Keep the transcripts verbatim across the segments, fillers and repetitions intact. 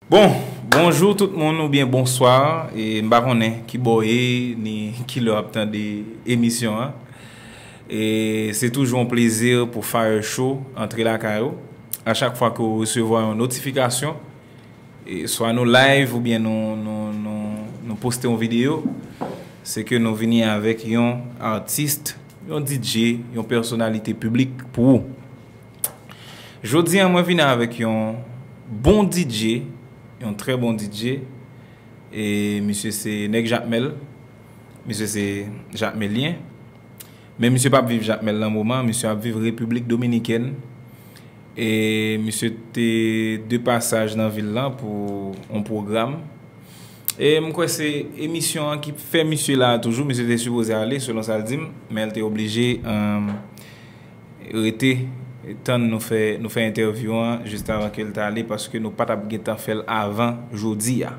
Bon, bonjou tout moun oubyen bonswa. E m pa konnen ki bò w ye, ni kilè w ap tande emisyon an. E se toujou yon plezi pou Fire Show antre lakay ou. A chak fwa ke w resevwa yon notifikasyon, e swa nou live oubyen nou, nou, nou, nou poste yon videyo, se ke nou vini avèk yon atis, yon D J, yon pèsonalite piblik pou ou. Jodi a, mwen vini avèk yon bon D J, yon trè bon D J. E misye se nèg Jakmèl. Misye se Jakmelyen. Men misye p ap viv Jakmèl nan moman, misye ap viv Repiblik Dominikèn. E misye te de pasaj nan vil lan pou yon pwogram. E m kwè se emisyon an ki fè misye la toujou. Misye te sipoze ale, selon sa l di m, men l te oblije, um, rete, tann nou fè, nou fè entèvyou an, jis avan ke l t ale, paske nou pa t ap gentan fè l avan jodi a.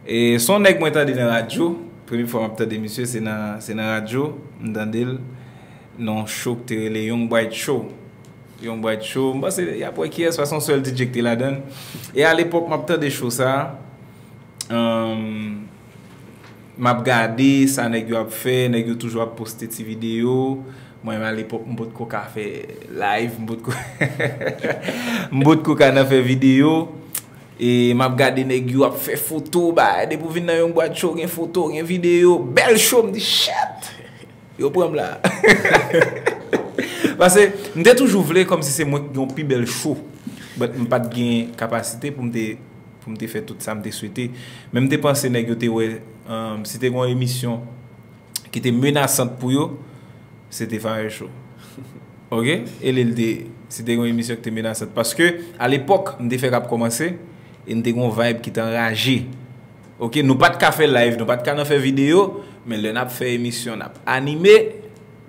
E se yon nèg mwen tande nan radyo. Premye fwa m ap tande misye, se nan, se nan radyo, m tande l nan yon show ki te rele Young Bright Show. Young Bright Show, m panse y ap wè kiyès, paske se yon sèl D J ki te ladan l. E alepòk, m ap tande show sa a, um, m ap gade sa nèg yo ap fè, nèg yo toujou ap poste ti videyo. Mwen menm alepòk, m potko ka fè live, m potko, m potko ka nan fè videyo. E m ap gade nèg yo ap fè foto, bay, depi w vin nan Young Bright Show, gen foto, gen videyo, bèl show, m di, "Shit! Yo pran m la." Paske m te toujou vle kòmsi se mwen ki gen yon pi bèl show. But m pa t gen kapasite pou m te, pou m te fè tout sa m te swete. Men m te panse nèg yo te wè, um, si te gen yon emisyon ki te menasant pou yo, se te Fire Show. Oke? E li l te, se te yon emisyon ki te menasant. Paske, alepòk, m te fèk ap kòmanse, e m te gen yon vibe ki te anraje. Oke? Nou pa t ka fè live, nou pa t ka nan fè videyo, men lè n ap fè emisyon, n ap anime,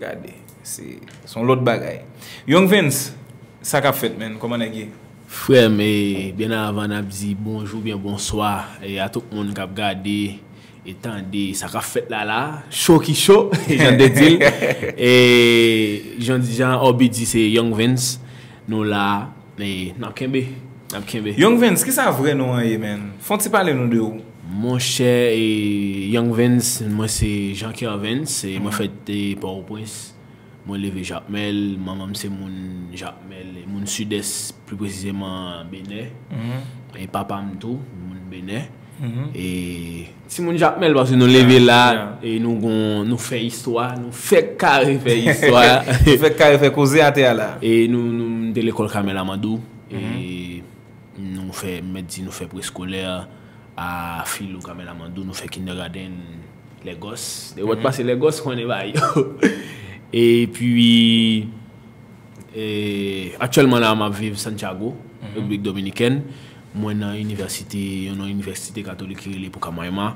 gade, se, se yon lòt bagay. Young Vince, sa k ap fèt, man? Kòman nèg ye? Frè m, e, byen avan n ap di bonjou byen bonswa, e, a tout moun k ap gade e tande sa k ap fèt la la, cho ki cho, jan n te di l. E, jan, jan Obi di, se Young Vince, nou la, e, n ap kenbe, n ap kenbe. Young Vince, ki sa vrè non an ye, man? Fè yon ti pale nou de ou. Monchè, e, Young Vince, mwen se Jean Kervens, e mwen fèt, e, Pòtoprens. Mwen leve Jakmèl, manman m se moun Jakmèl, e moun Sidès, pli presizeman Benè. E papa m tou, moun Benè. E timoun Jakmèl, paske nou leve la, e nou gon, nou fè istwa, nou fèk kare fè istwa. Nou fèk kare fè koze atè a la. E nou, nou, m te lekòl Kamèl Amandou, e nou fè, m mèt di, nou fè preskolè, a Filo Kamèl Amandou, nou fè kindergarten, Lègòs. Lè w pase Lègòs, konnen bagay yo. Epi, e, aktyèlman la, m ap viv Santiago, Repiblik Dominikèn. Mwen nan inivèsite, yon nan inivèsite katolik ki rele Pucamaima.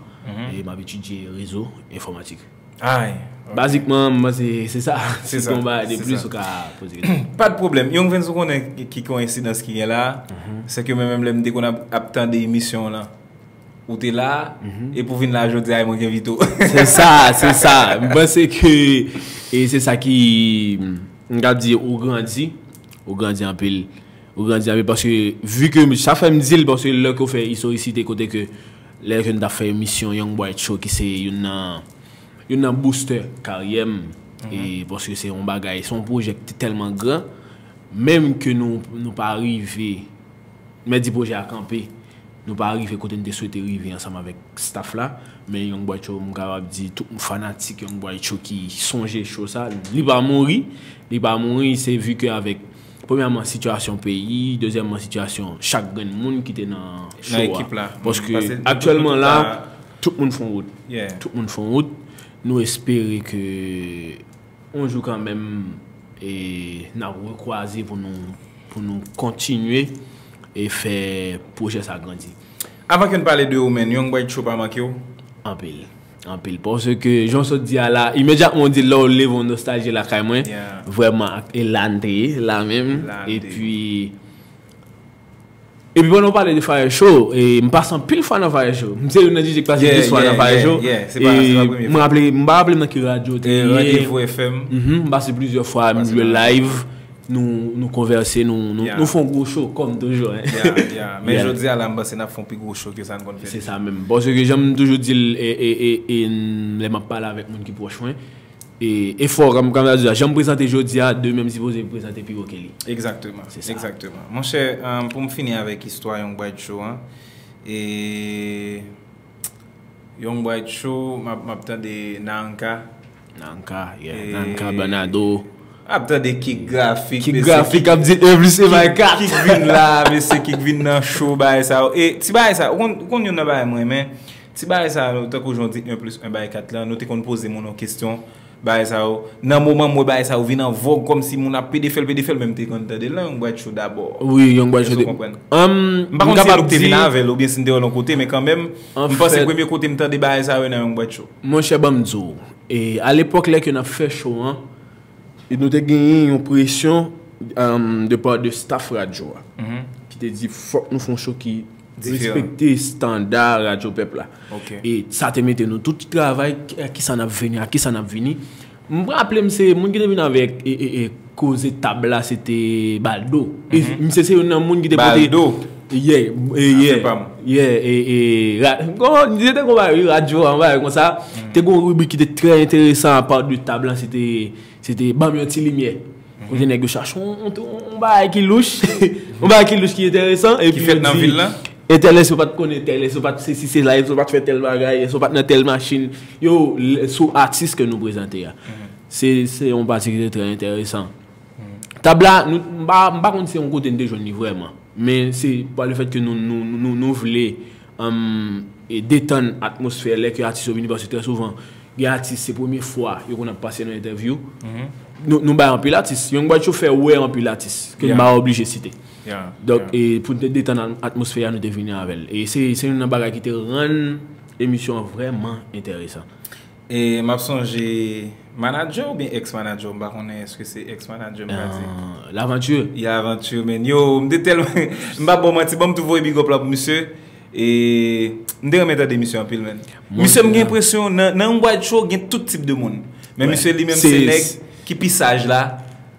E m ap etidye rezo enfòmatik. Ay, ok. Bazikman, m panse se sa. Si gon bagay de plis ou ka poze kesyon. Pa de pwoblèm. Young Vince, ou konnen ki, ki koyensidans ki gen la. Se ke mwen menm, lè m te konn ap, ap tande emisyon w lan, ou te la, epi w vin la jodi a, e mwen k envite w. Se sa, se sa. M panse ke, e se sa ki, m ka di, ou grandi, ou grandi anpil, ou grandi anpil, paske, vi ke, sa fè m di l, paske lè ke w fè istorikte kote ke, lè ke n t ap fè emisyon Young Bright Show, ki se youn nan, youn nan boostè karyè m, e paske se yon bagay, se yon pwojè ki te tèlman gran, menm ke nou, nou pa rive, m mèt di pwojè a kanpe, nou pa rive kote n te swete rive ansanm avèk staff la, men Young Bright Show, m kapab di tout fanatik Young Bright Show ki sonje show sa, li pa mouri, li pa mouri, se vi ke avèk, premyèman, sitiyasyon peyi, dezyèmman, sitiyasyon chak grenn moun ki te nan show a. Nan ekip la. Paske aktyèlman la, tout moun fè wout. Tout moun fè wout. Nou espere ke yon jou kanmenm, e, n ap rekwaze pou nou, pou nou kontinye e fè pwojè sa grandi. Avan ke n pale de ou, men, Young Bright Show pa manke w? Anpil. Anpil. Paske, jan w sot di a la, imedyatman w di lè w leve w nostalji lakay mwen, vrèman, e la n te ye, la menm. Epi, epi pandan w pale de Fire Show, e m pase anpil fwa nan Fire Show. M se youn nan D J k pase plis fwa nan Fire Show. E mwen raple, m pa raple m nan ki radyo te ye. Randevou F M. M pase plizyè fwa, m jwe live. nou, nou konvèse, nou, nou, Yeah. nou fè yon gwo show, kòm toujou. Hein. Yeah, yeah. Men Yeah. Jodi a la, m panse n ap fè yon pi gwo show ke sa n konn fè. Se sa menm. Paske jan m toujou di l, e, e, e, e, lè m ap pale avèk moun ki pwòch mwen, e, efò, kòm, kòm m di la, jan m prezante jodi a, demen m sipoze prezante pi wo ke li. Egzakteman. Se sa. Egzakteman. Monchè, um, pou m fini avèk istwa Young Bright Show an, e Young Bright Show, m ap, m ap tande Nanka. Nanka, yeah. E- Nanka, Banado. M ap tande Kik Grafik, Kik mesye, Grafik ap di un plus un bay kat. Kik vin la, mesye, Kik vin nan show, bagay sa yo. E ti bagay sa, ou konn, ou konn youn nan bagay mwen renmen, ti bagay sa yo, tankou jan w di un plus un bay kat lan, nou te konn poze moun yon kesyon, bagay sa yo. Nan moman m wè bagay sa yo vin an vòg, kòmsi moun ap pede fè l, pede fè l, men m te konn tande l nan Young Bright Show dabò. Wi, Young Bright Èske Show. w konprann? Um, M pa konn si e nou te vin avè l, oubyen si n te wè l yon kote, men kanmenm, An m panse fèt- premye kote m tande bagay sa yo nan Young Bright Show. Monchè, ban m di w, e, alepòk lè ke n ap fè show an, e nou te genyen yon presyon um, de part de staff radyo a, ki te di fòk nou fè yon show ki Diferan. Respekte estanda Radyo Pèp la. Ok. E sa te mete nou tout travay, ki, ki sa n ap vini, a ki sa n ap vini. M raple m se moun ki te vin avèk e, e, e, koze tab la, se te Baldo. E misye se youn nan moun ki te pote Baldo. Yeah, e, yeah, se pa m. yeah, e, e, ra- gon, se te gon bagay, wi, radyo, an bagay konsa. Te gon ribrik ki te trè enteresan apa de tab la, se te, se te ban m yon ti limyè. Kote nèg yo chache yon, yon, yon, yon bagay ki louch, yon bagay ki louch ki enteresan, epi Ki fèt yo nan di, vil la? Entèl, èske w pa t konnen tèl, èske w pa t sesi sela, èske w pa t fè tèl bagay, èske w pa t nan tèl machin. Yo, l- sou atis ke nou prezante a. Se, se yon pati ki te trè enteresan. Tab la, nou, m pa, m pa konn si se yon kote n te jwenn li vrèman. Men se pa le fèt ke nou, nou, nou, nou vle um, e detann atmosfè lè ke atis yo vini, paske trè souvan, gen atis se premye fwa yo konn ap pase nan entèvyou. Nou, nou bay anpil atis. Young Boy Show fè wè anpil atis ke n Yeah. pa oblije site. Yeah, Donk, yeah. E pou n te detann an- atmosfè a, nou te vini avè l. E se, se youn nan bagay ki te rann emisyon an vrèman enteresan. E m ap sonje manager oubyen ex manager, m pa konnen èske se ex manager m ka di. Euh, Lavanture. Ya avanture, man. Yo, m te tèlman, m pa ba w manti, ban m tou voye big up la pou misye. E m te renmen tande misye anpil, man. Misye, m gen enpresyon, nan, nan yon Boy Show, gen tout tip de moun. Men misye li menm se nèg ki pi saj la,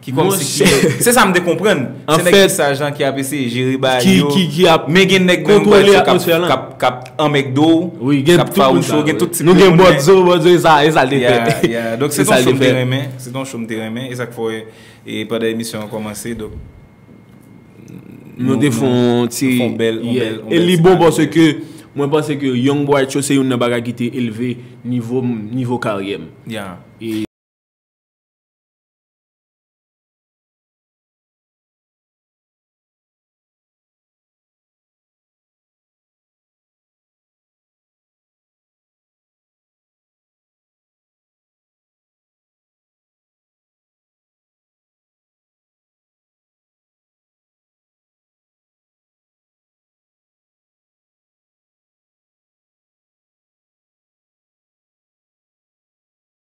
ki kòmsi ki, se sa m te konprann. Se nèg ki saj lan ki ap eseye jere bagay yo. Men gen nèg nan yon Boy Show k ap, k ap, k ap anmègde w, k ap fawouch ou, gen tout tip de moun. Nou gen bòdzo, bòdzo, e sa, e sa l te fè. Yeah, yeah. Donk se te yon show m te renmen, se te yon show m te renmen, e sa k fè, e pandan emisyon an kòmanse, donk nou te fè yon ti, fè yon bèl, yon bèl, yon e bèl li ti bon bagay. Paske mwen panse ke Young Boy Show se youn nan bagay ki te elve nivo m, nivo karyè m. Yeah. E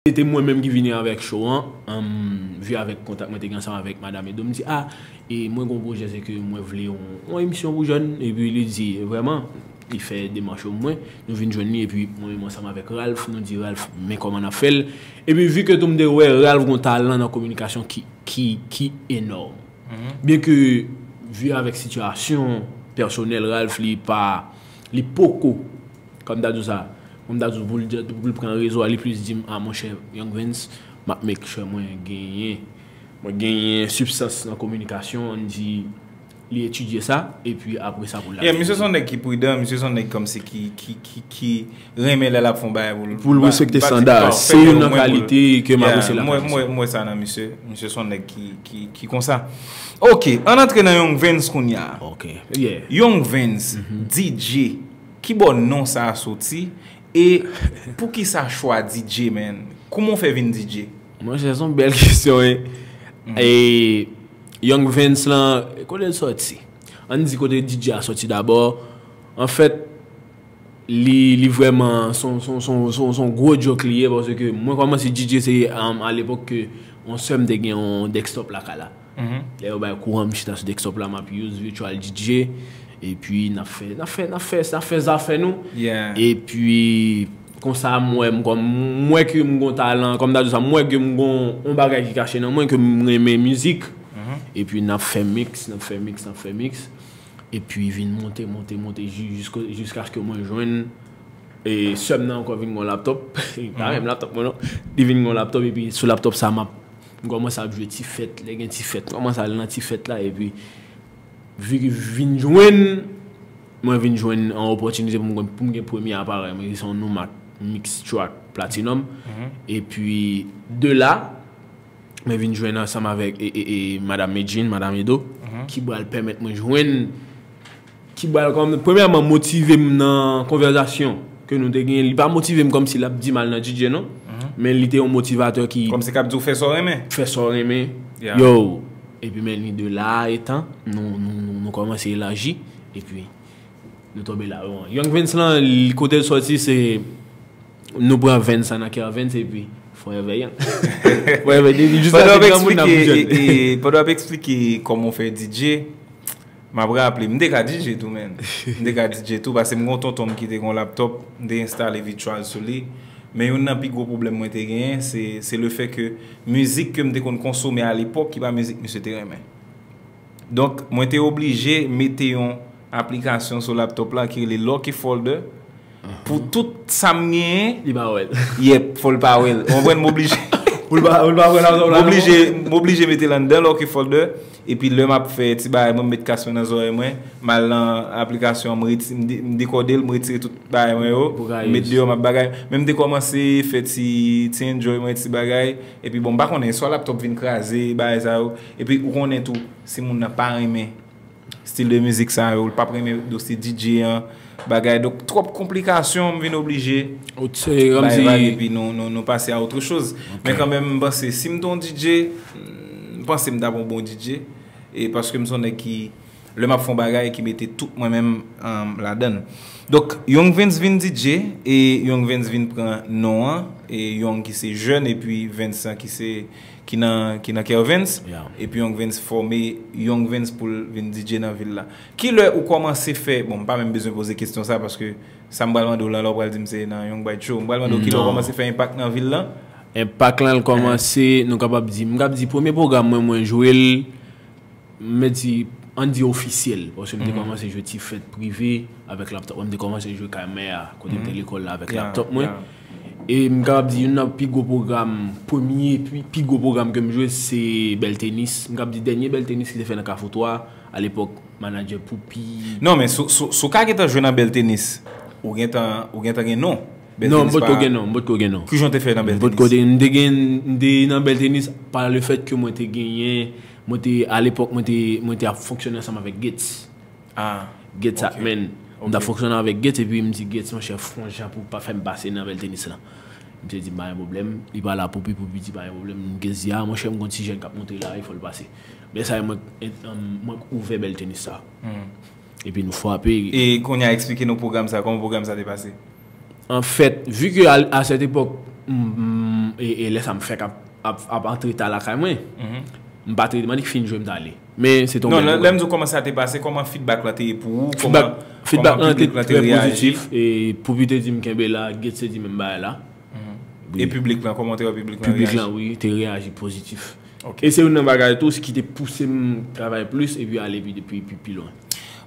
Se te mwen menm ki vini avèk show an, um, vi avèk kontak mwen te gen ansanm avèk Madam Edo. M di, a, e mwen gon pwojè, se ke mwen vle yon, yon emisyon pou jèn. Epi li di, vrèman, li fè demach yo mwen, nou vin jwenn li, epi mwen menm ansanm avèk Ralph, nou di Ralph, men kòman n ap fè l. Epi vi ke tou m te wè Ralph gon talan nan kominikasyon ki, ki, ki enòm. Byen ke vi avèk sitiyasyon pèsonèl Ralph li pa, li poko, kòm ta di w sa, kòm ta di w pou l, pou l pran rezo a, li plis di m, a monchè, Young Vince, m ap make sure mwen genyen, mwen genyen sibstans nan kominikasyon, ann di, li etidye sa, epi apre sa pou l. Yeah, misye se yon nèg ki pridan, misye se yon nèg kòmsi ki, ki, ki, ki renmen lè l ap fè yon bagay pou l. Pou l respekte estanda, se youn nan kalite ke m apresye lakay misye. Mwen, mwen, mwen sa nan misye. Misye se yon nèg ki, ki, ki konsa. Ok, ann antre nan Young Vince kounye a. Ok, yeah. Young Vince, D J, ki bò non sa a soti? E poukisa chwa D J, man? Kouman w fè vin D J? Monchè, se yon bèl kesyon, wi. E Young Vince lan, kote l sòti? Ann di kote D J a sòti dabò. Anfèt, li, li vrèman, se yon, se yon, se yon, se yon, se yon gwo joke li ye, paske mwen kòmanse D J se, um, alepòk ke yon sè m te gen yon desktop lakay la. Lè yo bay kouran, m chita sou desktop la, m ap use virtual D J, epi n ap fè, n ap fè, n ap fè, n ap fè zafè nou. Yeah. Epi, konsa, m wè, m kòm, m wè ke m gon talan, kòm ta di sa, m wè ke m gon yon bagay ki kache nan mwen, ke m renmen mizik. Epi n ap fè mix, n ap fè mix, n ap fè mix. Epi vin monte, monte, monte, ji-, jisko-, jiskaske mwen jwenn, e, sè m nan ankò vin gen yon laptop. Pa menm laptop mwen non. Li vin gen yon laptop, epi sou laptop sa, m ap, m kòmanse ap jwe ti fèt. Lè gen ti fèt, m kòmanse al nan ti fèt la, epi vi-, vin jwenn, mwen vin jwenn an opòtinite pou m, pou m gen premye aparèy mwen, ki se yon Numark Mix Track Platinum. Epi, de la, mwen vin jwenn ansanm avèk, e, e, e, Madam Medjine, Madam Edo, ki pral pèmèt mwen jwenn, ki pral kòm, premyèman, motive m nan konvèsasyon ke nou te genyen. Li pa motive m kòmsi l ap di m al nan D J non, men li te yon motivatè ki Kòmsi k ap di w fè sa w renmen. Fè sa w renmen. Yo, epi men li de la etan, nou, nou, nou, nou kòmanse elaji, epi nou tonbe la. Bon, Young Vince lan, li, kote l sòti, se nou pran Vince an nan kè Vince, epi Forever Young. Forever, depi jiska Pandan w ap se granmoun n ap eksplike, jwenn. E, e, pandan w ap eksplike kòman w fè D J, m ap raple, m te ka D J tou, menn. M te ka D J tou, paske m gen yon tonton m ki te gen yon laptop, m te enstale Virtual sou li. Men youn nan pi gwo pwoblèm mwen te genyen, se, se le fè ke mizik ke m te konn konsome alepòk, ki pa mizik misye te renmen. Donk, mwen te oblije mete yon aplikasyon sou laptop la ki rele Lucky Folder. Pou tout sa m genyen, Li pa wè l. Yep, fò l pa wè l. Ou konprann, m oblije. Pou l pa, pou l pa wè l, m oblije, m oblije mete l anndan Lucky Folder. Epi lè m ap fè ti bagay mwen, m met kas mwen nan zòrèy mwen, m al nan aplikasyon an, m reti-, m de-, m dekòde l, m retire tout bagay mwen yo, Pou ka m met use. Deyò, m ap bagay. Men m te kòmanse fè ti, ti enjoy mwen, ti bagay. Epi bon, m pa konnen, swa laptop vin kraze, bagay sa yo. Epi ou konnen tou, si moun nan pa renmen stil de mizik sa yo, l p ap renmen dosye D J an, bagay. Donk, twòp konplikasyon, m vin oblije Ou se bay kòmsi vag, epi nou, nou, nou pase a autre chose. Men kanmenm, m panse, si m te yon D J, m panse m t ap yon bon D J. E paske m se yon nèg ki, lè m ap fè yon bagay, ki mete tout mwen menm, um, ladan l. Donk, Young Vince vin D J, e Young Vince vin pran non an, e Young ki se jèn, epi Vince ki se, ki nan, ki nan Kervens, Yeah. epi Young Vince fòme Young Vince pou l vin D J nan vil la. Ki lè ou kòmanse fè, bon, m pa menm bezwen poze kesyon sa, paske sa m pral mande w la, la w pral di m se nan Young Bite Show. M pral mande w ki lè ou Non. kòmanse fè enpak nan vil la. Enpak lan, l kòmanse, nou kapab di, m kab di, premye pwogram mwen, mwen jwe l, m di, ann di ofisyèl, paske m te kòmanse jwe ti fèt prive avèk laptop mwen, m te kòmanse jwe kay mè a, kote m te lekòl la avèk Yeah, laptop mwen. yeah. E m kapab di, youn nan pi gwo pwogram, premye pi, pi gwo pwogram ke m jwe, se Bèl Tenis. M kab di, dènye Bèl Tenis ki te fè nan Kafou twa, alepòk, manadjè Poupi. Non, men si, si, si w ka gentan jwe nan Bèl Tenis, ou gentan, ou gentan gen non. Bèl Non, m Tenis potko pa gen non, m potko gen non. Kijan w te fè nan Bèl M potko Tenis? te, m te gen, m te nan Bèl Tenis pa le fèt ke mwen te genyen, mwen te, alepòk, mwen te, mwen te ap fonksyone ansanm avèk Gates. Ah, Gates ok. Akmen. M t ap Ok. fonksyone avèk Gates, epi m di, "Gates, monchè, fè yon jan pou w pa fè m pase nan Bèl Tenis lan." M te di, "Pa gen pwoblèm." Li pale a Poupi, Poupi di, "Pa gen pwoblèm." Gates di, "Ah, monchè, m gon ti jèn k ap monte la, wi, fò l pase." Men sa, mwen, mwen ouvè Bèl Tenis sa. Hmm. Epi nou frape. E kounye a, eksplike nou pwogram sa, kòman pwogram sa te pase? Anfèt, vi ke a, a sèt epòk, m, m, e, e lè sa m fèk ap, ap, ap antre ta lakay mwen, Mhm. m pa t rete, m annik fin jwe, m t ale. Men se te yon Non, bèl lè, lè m pwogram. di w kòman sa te pase, kòman feedback lan te ye pou ou, Feedback, kòman, feedback kòman lan te piblik lan te trè reyaji? pozitif. E Poupi te di m kenbe la, Gates te di menm bagay la. Mhm. Wi. E piblik lan, kòman w te wè piblik lan Piblik reyaji? lan, wi, te reyaji pozitif. Ok. E se youn nan bagay tou ki te pouse m travay plis epi ale pi, pi, pi, pi lwen.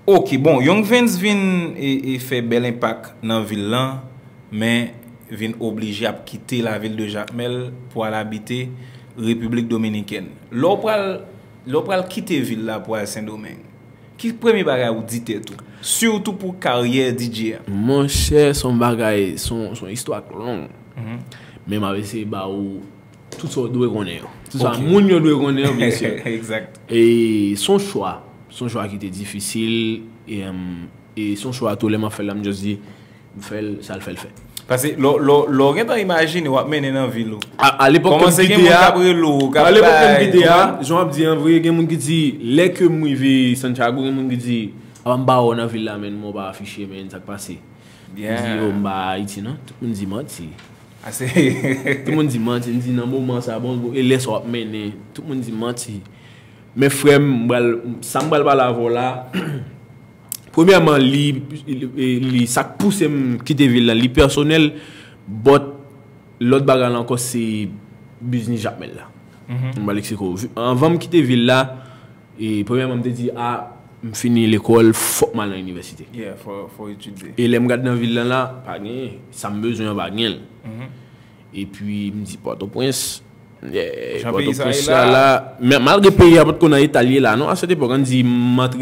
Ok, bon, Young Vince vin e, e fè bèl enpak nan vil lan, men vin oblije ap kite lavil de Jakmèl pou al abite Repiblik Dominikèn. Lè w pral, lè w pral kite vil la pou al Sendomeng, ki premye bagay ou di tèt ou? Sitou pou karyè D J a. Monchè, se yon bagay, se yon, se yon istwa k long. Mhm. Men m ap eseye ba ou tout sa w dwe konnen yo. Tout sa Ok. moun yo dwe konnen yo, byen si. Exact. E se yon chwa. Se yon chwa ki te difisil. E, em, e se yon chwa tou lè m ap fè l la, m just di, m fè l, sa l fè, l fè. Paske lè, lè, lè w gentan imajine w ap mennen nan vil ou. A, a lepòk ke m Kòmanse gen kite moun a, k ap rele w, k ap a lepòk ke m bay, kite a, konprann? Jan w ap di an vre, gen moun ki di, lè ke m rive Santiago, gen moun ki di, "A, m pa wè w nan vil la, menn, men w pa afiche, menn, sa k pase?" M di, Yeah. "Yo, m pa Ayiti, non." Tout moun di manti. Ase. Tout moun di manti, m di nan moman sa, bon, bon, e lè sa w ap mennen, tout moun di manti. Men frè m, m pral, sa m pral pale avè w la, premyèman, li, li, li, sa k pouse m kite vil la, li pèsonèl, but lòt bagay la ankò, se biznis Jakmèl la. Mhm. M pral eksplike w. Anvan m kite vil la, E premyèman, m te di, a, m fini lekòl, fòk m al nan inivèsite. Yeah, fò, fò etidye. E lè m gade nan vil lan la, pa genyen. Sa m bezwen an, pa genyen l. Epi m di Pòtoprens. Yeah, Jan peyi sa ye Pòtoprens la, la, men malgre peyi a potko nan eta l ye la, non, a sèt epòk, ann di m antre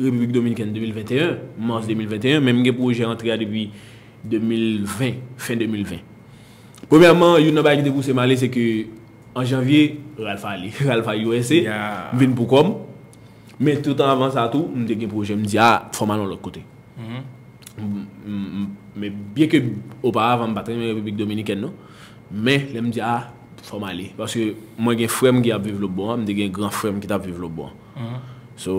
Repiblik Dominikèn de mil venteyen, mas de mil venteyen, men m gen pwojè antre a depi de mil ven, fen de mil ven. Premyèman, youn nan bagay ki te pouse m ale, se ke an janvye, Ralph ale. Ralph al U S A, Yeah. m vin pou kò m. Men tout an avan sa tou, m te gen pwojè, m di, a, fò m al yon lòt kote. M- m- m- Men byen ke oparavan m pa t renmen Repiblik Dominikèn non, men lè m di a, fò m ale. Paske mwen gen frè m ki ap viv lòtbò an, m te gen gran frè m ki t ap viv lòtbò an. So,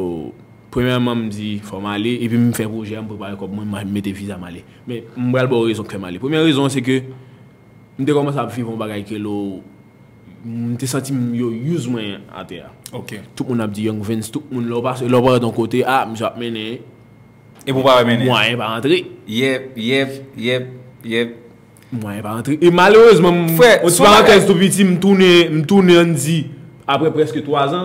premyèman, m di, fò m ale, epi m fè pwojè a, m prepare kòb mwen, m mete viza, m ale. Men m pral ba w rezon k fè m ale. Premyè rezon an, se ke m te kòmanse ap viv yon bagay ke lo, m te santi m yo use mwen atè a. Ok. Tout moun ap di Young Vince, tout moun lè w pase, lè w parèt yon kote, a, misye ap mennen, E pou pa wè mennen. Mwayen pa antre. Yep, yep, yep, yep. Mwayen pa antre. E malerezman, m- Frè, yon ti sou bagay- parantèz tou piti, m tounen, m tounen, ann di, apre prèske twa zan,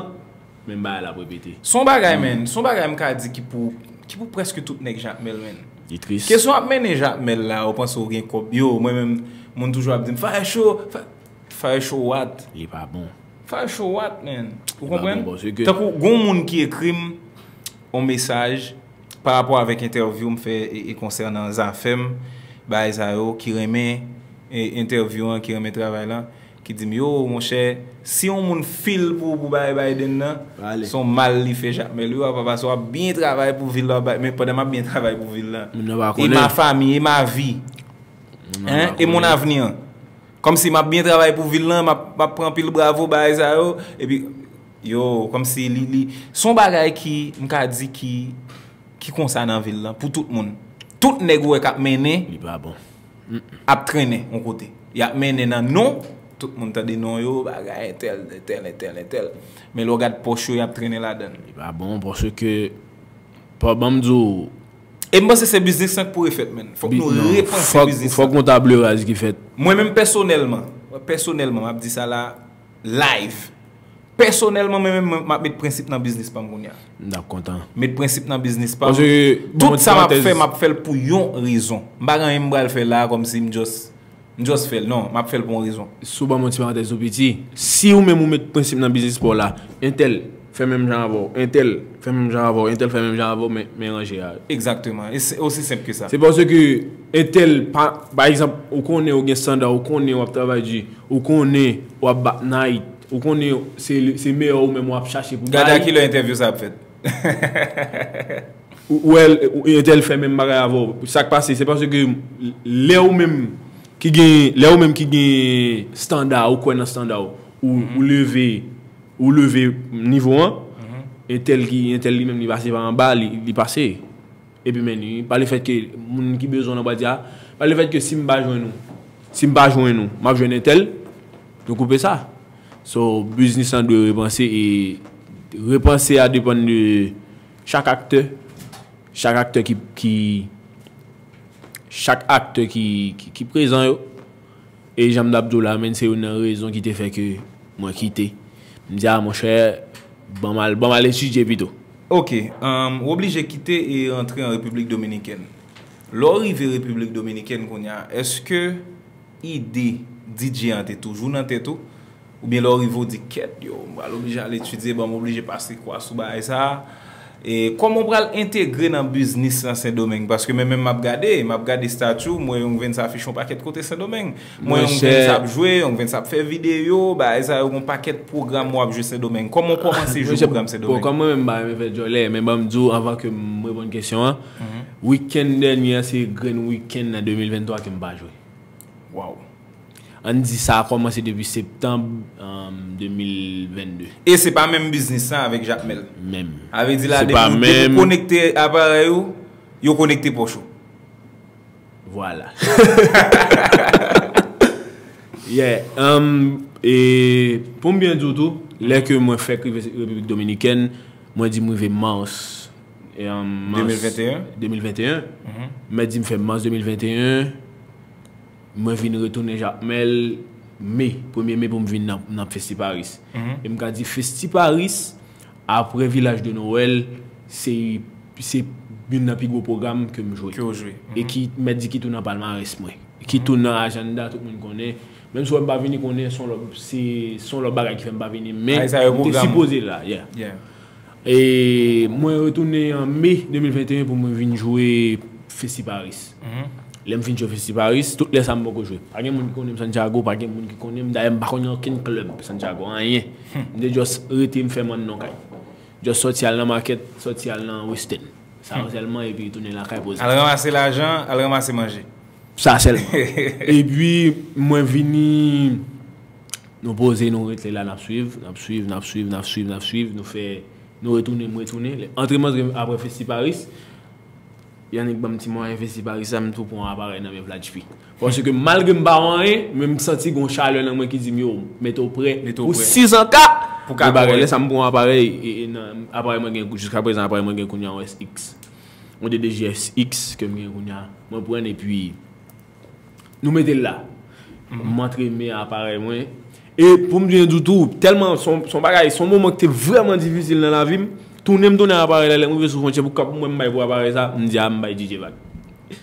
menm bagay la ap repete. Son bagay, men. Son bagay m ka di ki pou, ki pou prèske tout nèg Jakmèl, men. Li tris. Kesyon ap mennen Jakmèl la, ou panse ou gen kòb. Yo, mwen menm, moun toujou ap di m, fire show, fi- fire show what? Li pa bon. Fire show what, man? Ou Li pa konprann? Bon, paske Tankou gon moun ki ekri m yon mesaj pa rapò avèk entèvyou m fè e, e konsènan zafè m, bagay sa yo, ki renmen e, entèvyou an, ki renmen travay la, ki di m, yo, monchè, si yon moun fil pou, pou bagay Biden nan, Pale. Se yon mal li fè Jakmèl, wi, papa, paske w ap byen travay pou vil la, men pandan m ap byen travay pou vil la, Moun nan pa e konnen. Ma famille, e ma vie, Moun nan hein, pa e mon konnen. avenir. Kòmsi m ap byen travay pou vil lan, m ap, m ap pran anpil bravo, bagay sa yo, epi, yo, kòmsi li, li, se yon bagay ki, m ka di ki, ki konsa nan vil lan, pou tout moun. Tout nèg ou wè k ap mennen, Li pa bon. ap trennen yon kote. Y ap mennen nan non, tout moun tande non yo, bagay, entèl, entèl, entèl, entèl. Men lè w gad pòch yo, y ap trennen ladan l. Li pa bon, paske, pa ban m di w, E m panse se biznis lan k pou refèt, men. Fòk nou non, repanse fòk, biznis fòk lan. Yon table raz ki fèt. Mwen menm pèsonèlman, pèsonèlman, m ap di sa la, live. Pèsonèlman, mwen menm, mwen, m ap met prensip nan biznis pa m kounye a. M t ap kontan. Met prensip nan biznis pa m. Paske, Tout bon, sa m ap parantèz- fè, m ap fè l pou yon rezon. M pa gen anyen m pral fè la, kòmsi m just, m just fè l. Non, m ap fè l pou yon rezon. Si w ban m yon ti parantèz tou piti, si ou menm ou met prensip nan biznis pa w la, entèl fè menm jan avè w, entèl fè menm jan avè w, entèl fè menm jan avè w, men, men ranje a. Egzakteman. E se osi senp ke sa. Se paske entèl, pa, pa egzanp, ou konnen ou gen standa, ou konnen w ap travay di, ou konnen w ap bat night, ou konnen se, se meyè ou menm w ap chache pou Gade a bay. Kilè entèvyou sa ap fèt. Ou, ou wè, entèl fè menm bagay avè w. Sa k pase, se paske lè ou menm ki gen, lè ou menm ki gen standa, ou kwè nan standa w, ou, ou leve, ou leve nivo an, entèl ki, entèl li menm li pase pa anba, li, li pase. Epi men li, pa le fèt ke moun ki bezwen w nan bwat di a, pa le fèt ke si m pa jwenn ou, si m pa jwenn ou, m ap jwenn entèl, nou koupe sa. So, biznis lan dwe repanse e repanse a depann de chak aktè, chak aktè ki, ki chak aktè ki, ki, ki prezan yo. E jan m t ap di w la, men se youn nan rezon ki te fè ke mwen kite. M di, a, monchè, ban m al, ban m al etidye pito. Ok, um, w oblije kite e rantre an Repiblik Dominikèn. Lè w rive Repiblik Dominikèn kounye a, èske ide D J an te toujou nan tèt ou? Oubyen lè w rive w di, kèt, yo, m pral oblije al etidye, bon, m oblije pase kwa sou bagay sa a. E kòman w pral entegre nan biznis lan Sendomeng? Paske mwen menm m ap gade, m ap gade estati w, m wè Young Vince afiche yon pakèt kote Sendomeng. M wè Young Vince ap jwe, Young Vince ap fè videyo, bagay sa yo, yon pakèt pwogram w ap jwe Sendomeng. Kòman w kòmanse jwe pwogram Sendomeng? Bon, kòm mwen menm m pa renmen fè djòlè, men ban m di w, anvan ke m reponn kesyon an, wikenn dènye an se grenn wikenn nan de mil venntwa ke m pa jwe. Waw. Ann di sa a kòmanse depi septanm, um, de mil vennde. E se pa menm biznis lan avèk Jakmèl? Menm. A vle di la, Se pa depi, depi w menm. Konekte aparèy ou, yo konekte pòch ou. Vwala. Yeah. Um, e pou m byen di w tou, lè ke mwen fèk rive Repiblik Dominikèn, mwen di m rive mas, e, um, mas de mil venteyen? de mil venteyen. Mwen di m fè mas de mil venteyen, mwen vin retounen Jakmèl me, premye me pou m vin nan, nan Festiparis. E m ka di Festiparis, Apre Vilaj de Nowèl, se se youn nan pi gwo pwogram ke m jwe. Ke w jwe. E ki, mèt di, ki tou nan palmarès mwen. Ki tou nan ajanda, tout moun konnen. Menm si w wè m pa vini, konnen se yon lòt, se se yon lòt bagay ki fè m pa vini. Men m te sipoze la, yeah. E mwen retounen an me de mil venteyen pou mwen vin jwe Festiparis. Lè m fin jwe Festiparis, tout lè sa m poko jwe. Pa gen moun ki konnen m Santiago, pa gen moun ki konnen m. Dayè, m pa konnen okenn klèb Santiago, anyen. M te just rete, m fè mann nan kay. Just sòti al nan makèt, sòti al nan Western. Sa yo sèlman, epi tounen lakay poze. Al ranmase lajan, al ranmase manje. Sa sèlman. Epi, mwen vini, nou poze, nou rete la, n ap swiv, n ap swiv, n ap swiv, n ap swiv, n ap swiv, nou fè, nou retounen, m retounen. Antre m antre apre Festiparis, Yannick ban m ti mwayen Festiparis la, m tou pran aparèy nan men Vladjpi. Paske malgre m pa wè anyen, men m santi gon chalè nan mwen ki di m, yo, mete w prè pou sizan ka. Pou bagay, lè sa m pran aparèy, e, e, nan, aparèy mwen gen, jiska prezan, aparèy mwen gen kounye a yon S X. Yon D D J S X ke m gen kounye a. Mwen pran l epi nou mete l la. M antre men aparèy mwen. E pou m byen di w tou, tèlman se yon, se yon bagay, se yon moman ki te vrèman difisil nan lavi m. Tounen m tounen aparèy la, lè m rive sou fwontyè pou kòb mwen m bay pou aparèy sa, m di a m bay D J vag.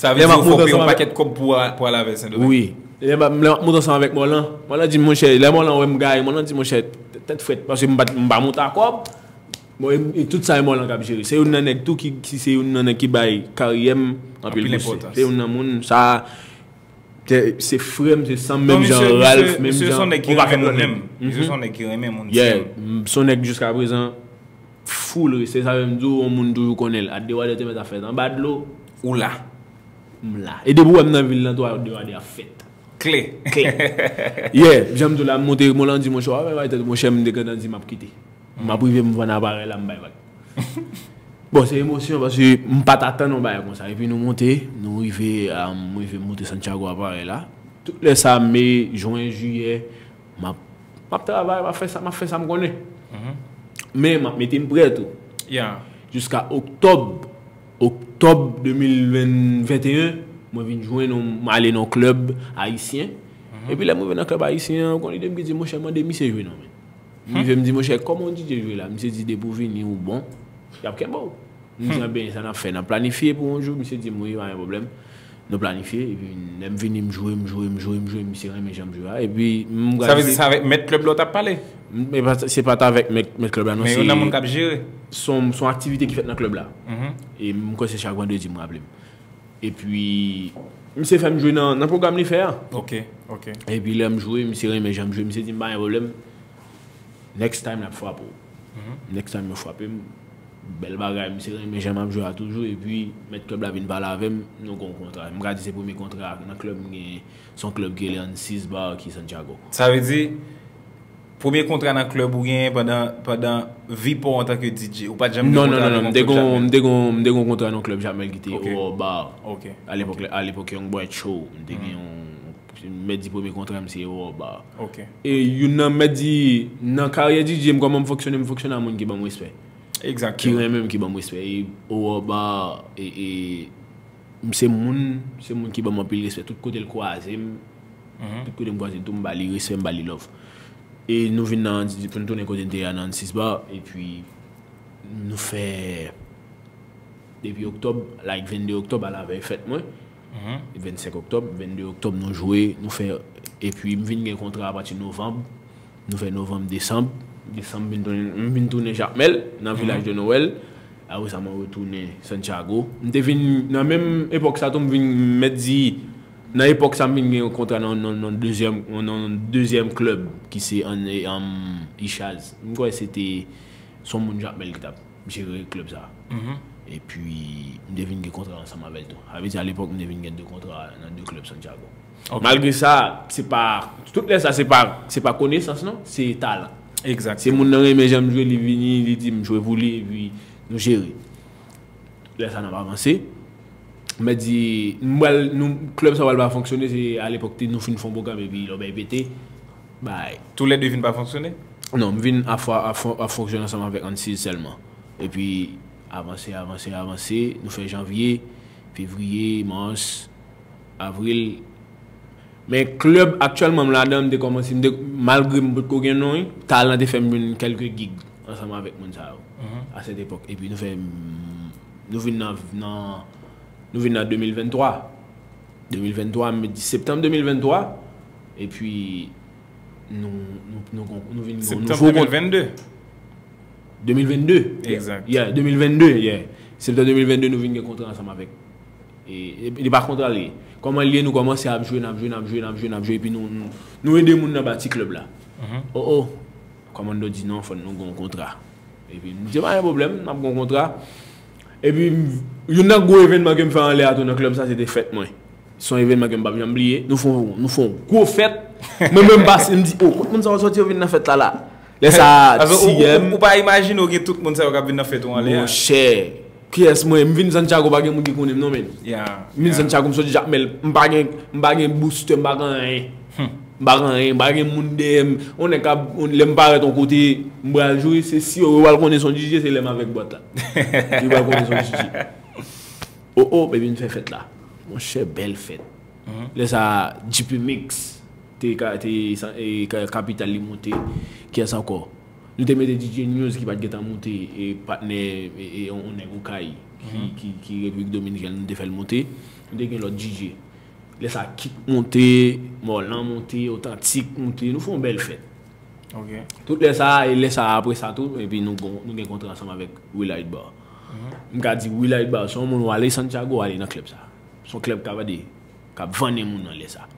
Sa vle di ou fè yon pakèt kòb pou, pou al avè l Sendomeng? Wi. Lè m ap, lè m ap monte ansanm avèk Mòlan, Mòlan di m, monchè, lè Mòlan wè m gaye, Mòlan di, monchè, tèt frèt, paske m pa, m pa monte a kòb. Bon, e, e tout sa e Mòlan k ap jere. Se youn nan nèg tou ki, ki se youn nan nèg ki bay karyè m anpil boustre. Se youn nan moun, sa, se, se frè m, se san m, menm jan Ralph, menm jan yon pakèt lòt nèg. Misye se yon nèg ki renmen moun. Yeah, m, se yon nèg jiska prezan, full respè, sa vle m di w, yon moun toujou konnen l. At Dewadè te mèt ap fèt anba dlo. Ou la. M la. E depi w wè m nan vil lan tou, At Dewadè ap fèt. Klè. Klè. Yeah, jan m di w la, m monte, Mòlan di, monchè, w ap bay tèt, monchè, m te gentan di m ap kite. M ap rive m vann aparèy la, m bay vag. Bon, se emosyon, paske m pa t atann yon bagay konsa. Epi nou monte, nou rive, ah, m rive m monte Santiago aparèy la. Tout lè sa, me, jen, jiyè, m ap, m ap travay, m ap fè sa, m ap fè sa m konnen. Men m ap mete m prè tou. Jiska oktòb, oktòb de mil venteyen, mwen vin jwenn yon, m ale nan yon klèb ayisyen. Epi lè m rive nan klèb ayisyen an, ou konn ide m ki di, monchè, mande misye jwe non, men. M rive m di, monchè, kòman yon D J jwe la? Misye di, depi w vini, ou bon. Y ap kenbe w. M di, anben, sa n ap fè, n ap planifye pou yon jou. Misye di m, wi, pa gen pwoblèm. Nou planifye, epi lè m vini, m jwe, m jwe, m jwe, m jwe, misye renmen jan m jwe a. Epi, m... Sa vle di se avèk mèt klèb la w t ap pale? Se pa t avèk mèt, mèt klèb la, non. Men se, yon nan moun k ap jere. Se yon, se yon aktivite ki fèt nan klèb la. E m kwè se chak vandredi, m raple m. Epi, misye fè m jwe nan, nan pwogram li fè a. Ok, ok. Epi lè m jwe, misye renmen jan m jwe, misye di m pa gen pwoblèm. Next time, n ap frape w. Next time, yo frape m. Bèl bagay, misye renmen jan m ap jwe a toujou. Epi, mèt klèb la vin pale avè m, nou gen yon kontra. M ka di se premye kontra nan klèb m genyen. Se yon klèb ki rele Ansis Bar ki Santiago. Sa vle di, premye kontra nan klèb ou genyen pandan, pandan vi pa w antanke D J. Ou pa t janm gen kontra nan yon klèb Jamel? Non, non, non, non. M te gon, m te gon, m te gon kontra nan yon klèb Jamel ki te Aurore Bar. Ok. Alepòk, alepòk Young Boy Show. M te gen yon, mèt di premye kontra m se Aurore Bar. Ok. E youn nan, mèt di, nan karyè D J m, kòman m fonksyone, m fonksyone a moun ki ban m respè. Ki renmen m, ki ban m respè. E Aurore Bar, e, e, m se moun, se moun ki ban m anpil respè. Tout kote l kwaze m, tout kote m kwaze l tou, m ba li respè, m ba li love. E nou vin nan, pou n tounen kote n te ye a nan Ansis Bar, epi nou fè, depi oktòb, like vennde oktòb, a lavèy fèt mwen. Vennsenk oktòb, vennde oktòb, nou jwe, nou fè, epi m vin gen kontra apati novanm. Nou fè novanm, desanm. Desanm, m vin tounen, m vin tounen Jakmèl, nan Vilaj de Nowèl. Apre sa, mwen retounen Santiago. M te vin, nan menm epòk sa tou, m vin, mèt di, nan epòk sa, m vin gen yon kontra nan, nan, nan dezyèm, nan dezyèm klèb ki se an, an Ichaz. M kwè se te, se yon moun Jakmèl ki t ap jere klèb sa. Epi, m te vin gen kontra ansanm avè l tou. Sa vle di, alepòk, m te vin gen de kontra nan de klèb Santiago. Ok. Malgre sa, se pa, tout lè sa, se pa, se pa konesans, non, se talan. Egzakteman. Se moun nan renmen jan m jwe, li vini, li di m jwe pou li, epi nou jere. Lè sa, n ap avanse. Mèt di, m pral, nou, klèb sa pral pa fonksyone, se alepòk, te, nou fin fè yon pwogram, epi lòbèy pete, bay. Toulède vin pa fonksyone? Non, m vin ap fwa, ap fon-, ap fonksyone ansanm avèk Ansis sèlman. Epi, avanse, avanse, avanse, nou fè janvye, fevriye, mas, avril. Men klèb aktyèlman m ladan, m te kòmanse, m te, malgre m potko gen non, wi, talan te fè m jwenn kèlke gig. ansanm avèk moun sa yo. A sèt epòk. Epi nou fè, mm, nou vin nan, nan, nou vin nan de mil venntwa. De mil venntwa, m di septanm de mil venntwa. Epi nou, nou, nou, nou vin gen yon nouvo kont. Septanm de mil vennde. De mil vennde. Exact. Yeah, de mil vennde, yeah. Septanm de mil vennde, nou vin gen kontra ansanm avèk. E, e, li pa kontra li. Kòman li ye, nou kòmanse ap jwe, n ap jwe, n ap jwe, n ap jwe, n ap jwe, epi nou, nou, nou ede moun nan bati klèb la. Oh, oh. Kòmando di non, fò nou gen yon kontra. Epi m di pa gen pwoblèm, n ap gen yon kontra. Epi youn nan gwo evènman ke m fè anlè a tou nan klèb sa, se te fèt mwen. Se yon evènman ke m p ap janm bliye. Nou fè yon, nou fè yon gwo fèt. Mwen menm m pase, m di, oh, kot moun sa yo sòti yo vin nan fèt la la? Lè sa a, T M. Ou pa imajine w gen tout moun sa yo k ap vin nan fèt ou anlè a. Monchè, kiyès mwen? M vin Santiago, pa gen moun ki konnen m non, men. M vin Santiago, m soti Jakmèl, m pa gen, m pa gen booster, m pa gen anyen. M pa gen anyen, m pa gen moun dèyè m. On nèg k ap, lè m parèt yon kote, m pral jwe, se si yo pral konnen se yon D J, se lè m avèk bwat la. Yo pral konnen se yon D J. Oh, oh, epi n fè fèt la. Monchè, bèl fèt. Lè sa a, G P Mix te, ka- te, e, ka- kapital li monte. Kiyès ankò? Nou te mete D J News ki pa t gentan moute, e patnè, e, e, yon nèg Okay ki, ki, ki Repiblik Dominikèn, nou te fè l moute. Nou te gen lòt D J. Lè sa a, Kik moute, Mòlan moute, Otantik moute. Nou fè yon bèl fèt. Tout lè sa a, e lè sa a, apre sa tou, epi nou gon- nou gen kontra ansanm avèk Willard Bar. M ka di Willard Bar, se yon moun w ale Santiago, w ale nan klèb sa. Se yon klèb k ap ede, k ap vannen moun nan lè sa.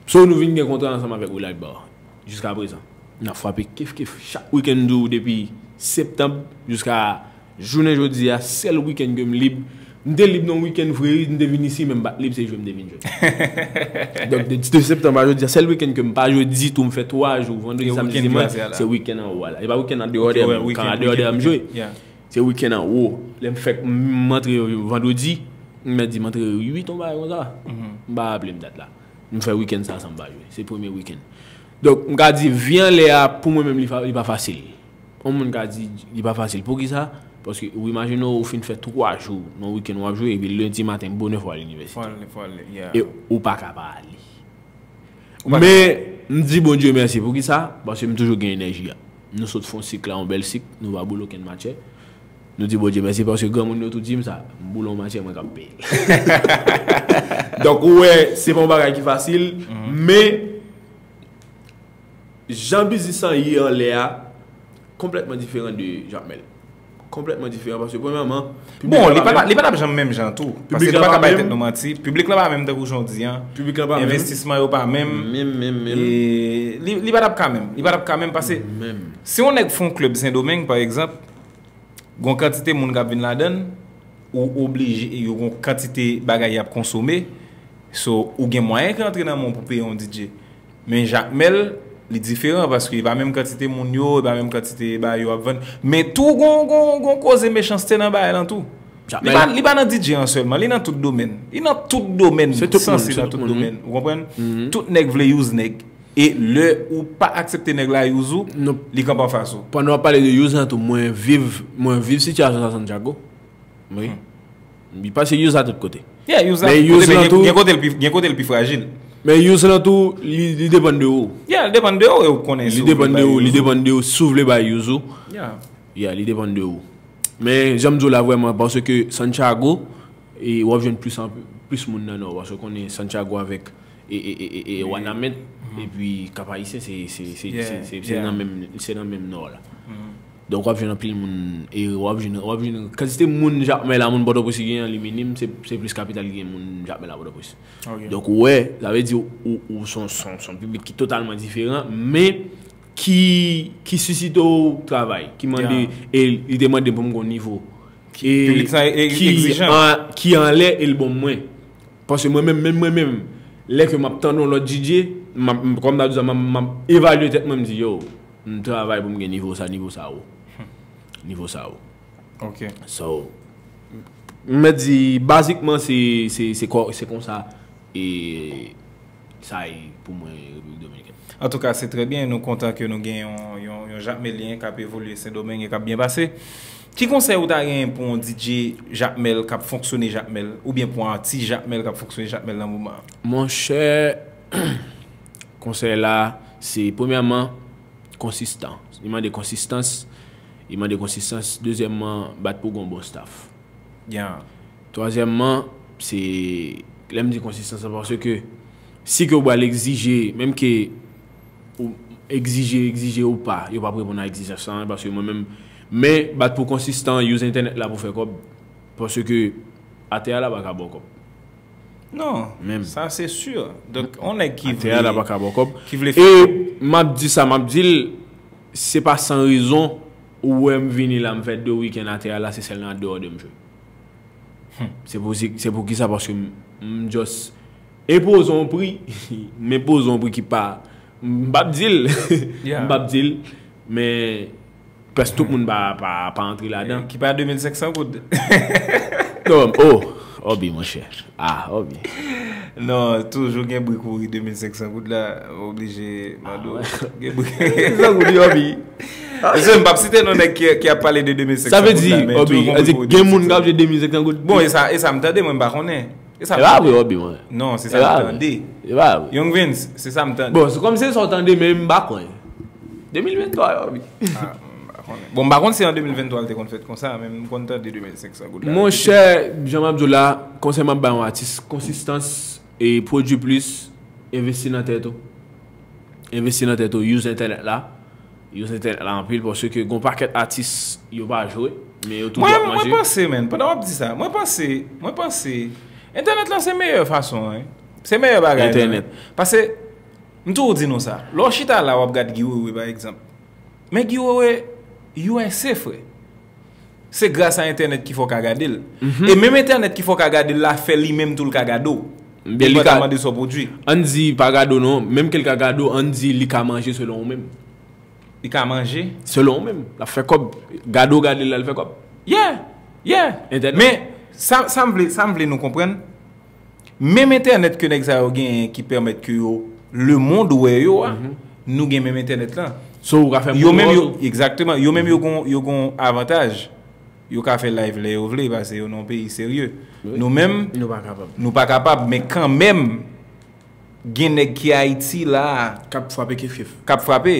So, nou vin gen kontra ansanm avèk Willard Bar. Jiska prezan, n ap frape kif kif chak wikenn, di w, depi septanm jiska jounen jodi a, sèl wikenn ke m lib. M te lib nan wikenn vre, wi, m te vin isi, men m pa t lib, se jwe m te vin jwe. Donk, de, de septanm a jodi a, sèl wikenn ke m pa jwe ditou, m fè twa jou, vandredi, samdi, dimanch, se wikenn anwo a la. E pa wikenn andeyò dèyè m, kan andeyò dèyè m jwe. Se wikenn anwo. Lè m fèk m antre vandredi, m di m antre uit, yon bagay konsa. M pa raple m dat la. M fè wikenn sa san m pa jwe. Se premye wikenn. Donk, m ka di, vi anlè a, pou mwen menm, li pa, li pa fasil. Yon moun ka di, li pa fasil. Poukisa? Paske, ou imajine w, ou fin fè twa jou nan wikenn w ap jwe, epi lendi maten, bonè fò w al inivèsite. E ou pa ka pa ale. Men, m di Bondye mèsi. Poukisa? Paske m toujou gen enèji a. Nou sot fè yon sik la, yon bèl sik, nou pa boule okenn matchè. Nou di Bondye mèsi paske granmoun yo tou di m sa, m boule yon matchè, mwen k ap peye l. Donk, ou wè, se pa yon bagay ki fasil, men jan biznis lan ye anlè a, konplètman diferan de Jakmèl. Konplètman diferan, paske premyèman, bon, li pa, li pa t ap janm menm jan tou. Paske nou pa ka bay tèt nou manti. Piblik lan pa menm tankou jan w di an. Envestisman yo pa menm. Menm, menm, menm. E li, li pa t ap ka menm. Li pa t ap ka menm, paske si yon nèg fè yon klèb Sendomeng, pa egzanp, gon kantite moun k ap vin ladan l, ou oblije, yo gon kantite bagay y ap konsome, so, ou gen mwayen ki rantre nan men w pou peye yon D J. Men Jakmèl, li diferan, paske e pa menm kantite moun yo, e pa menm kantite bagay yo ap vann. Men tou gon, gon, gon koze mechanste nan bagay lan tou. Li pa, li pa nan D J an sèlman, li nan tout domèn. Li nan tout domèn, sanse nan tout domèn. Ou konprann? Tout nèg vle use nèg. E lè ou pa aksepte nèg la use ou, li kanpe anfas ou. Pandan w ap pale de use lan tou, mwen viv, mwen viv sitiyasyon sa Santiago. Wi. Li pase use la tout kote. Yeah, use la tout kote, men gen, gen kote l pi, gen kote l pi frajil. Men use lan tou, li, li depann de ou. Yeah, li depann de ou, e ou konnen si ou vle bay use ou. Li depann de ou, li depann de ou si ou vle bay use ou. Yeah. Yeah, li depann de ou. Men, jan m di w la vrèman, paske Santiago, e w ap jwenn plis an plis moun nan nò, paske w konnen Santiago avèk e, e, e, e, e Wanament, epi Kap Ayisyen, se, se, se, se, se, se nan menm, se nan menm nò la. Donk, w ap jwenn anpil moun, e w ap jwenn, w ap jwenn kantite moun Jakmèl la, moun Pòtoprens ki gen an, li minim, se, se plis kapital ki gen moun Jakmèl la Pòtoprens. Donk, ou wè, sa vle di, ou, ou, se yon, se yon, se yon piblik ki totalman diferan, men ki, ki sisite w travay, ki mande, e li te mande pou m gon nivo. Ki, piblik sa e, e, ki egzijan. An, ki anlè e l bon mwen. Paske mwen menm, menm mwen menm, lè ke m ap tande yon lòt D J, m ap, m, kòm m ta di sa, m ap, m ap evalye tèt mwen, m di, yo, m travay pou m gen nivo sa, nivo sa wo. Nivo sa wo. Ok. So, m mèt di, bazikman, se, se, se kò- se konsa, e sa ye pou mwen, Repiblik Dominikèn. Antouka, se trè byen. Nou kontan ke nou gen yon, yon, yon Jakmelyen k ap evolye Sendomeng e k ap byen pase. Ki konsèy ou ta genyen pou yon D J Jakmèl k ap fonksyone Jakmèl, oubyen pou yon atis Jakmèl k ap fonksyone Jakmèl nan moman an? Monchè, konsèy la, se premyèman, konsistan. Li mande konsistans. Li mande konsistans. Dezyèmman, bat pou gon bon staff. Yeah. Twazyèmman, se lè m di konsistans la, paske si ke w pral egzije, menm ke ou egzije, egzije ou pa, yo p ap reponn a egzijans lan, paske mwen menm, men bat pou konsistan, use entènèt la pou fè kòb, paske atè a la pa ka ba w kòb. Non, Menm. Sa se si. Donk, on nèg ki Atè a la pa ka ba w kòb. Ki vle E m ap di sa, m ap di l, se pa san rezon ou wè m vini la, m fè de wikenn atè a la, se sèl nan andeyò de m jwe. Se pou, se pou ki sa, paske m, m just enpoze yon pri, m enpoze yon pri ki pa, m p ap di l, Yeah. M p ap di l, men prèske tout moun pa, pa, pa antre ladan. Ki pa de mil senk san goud. Non, oh, Obi, monchè. Ah, Obi. Non, toujou gen bri kouri de mil senk san goud la, oblije mande w. Ah, ouais. Gen bri. Mil senk san goud, Obi. Mesye, m p ap site non nèg ki, ki ap pale de de mil senk san Sa vle goud di, la, men Obi, toujou a di kouri gen moun de mil senk san k ap jwe de mil senk san goud. Bon, e sa, e sa m tande, mwen m pa konnen. E sa E m pa tande. vre, Obi, mwen. Non, se E sa pa m vre. tande. E pa vre. Young Vince, se sa m tande. Bon, se kòm se sa w tande, men m pa kwè. de mil venntwa, Obi. Ah, m pa konnen. Bon, m pa konn si an de mil venntwa l te konn fèt konsa, men m konn tande de mil senk san goud la. Monchè, jan m ap di w la, konsèy m ap bay yon atis, konsistans e pwodui plis, envesti nan tèt ou. Envesti nan tèt ou, use entènèt la. Use entènèt la anpil, paske gon pakèt atis yo pa jwe, men yo toujou Mwen, ap mwen manje. Panse, men, pandan w ap di sa, mwen panse, mwen panse, entènèt la se meyè fason, wi. Se meyè bagay. Entènèt. Paske, m toujou di nou sa, lè w chita la, w ap gad Guy Wewe, pa egzanp. Men Guy Wewe, U S A, frè. Se gras a entènèt ki fè w ka gade l. E menm entènèt ki fè w ka gade l la, fè li menm tou l ka gade w. Byen, Li li pa ta ka, mande sa w pwodui. Ann di, pa gade w non, menm ke l ka gade w, ann di, li ka manje selon ou menm. Li ka manje. Selon ou menm, l ap fè kòb. Gade w gade l la, l fè kòb. Yeah, yeah. Entènèt. Men, sa, sa m vle, sa m vle nou konprann, menm entènèt ke nèg sa yo genyen ki pèmèt ke yo, le mond wè yo a, nou gen menm entènèt lan. So, ou ka fè Yo moun menm wè yo, ou. Egzakteman, yo menm yo gon, yo gon avantaj. Yo ka fè live lè yo vle, paske yo nan yon peyi serye. Nou menm, Nou pa kapab. Nou pa kapab, men kanmenm, gen nèg ki Ayiti la, K ap frape kif kif. K ap frape.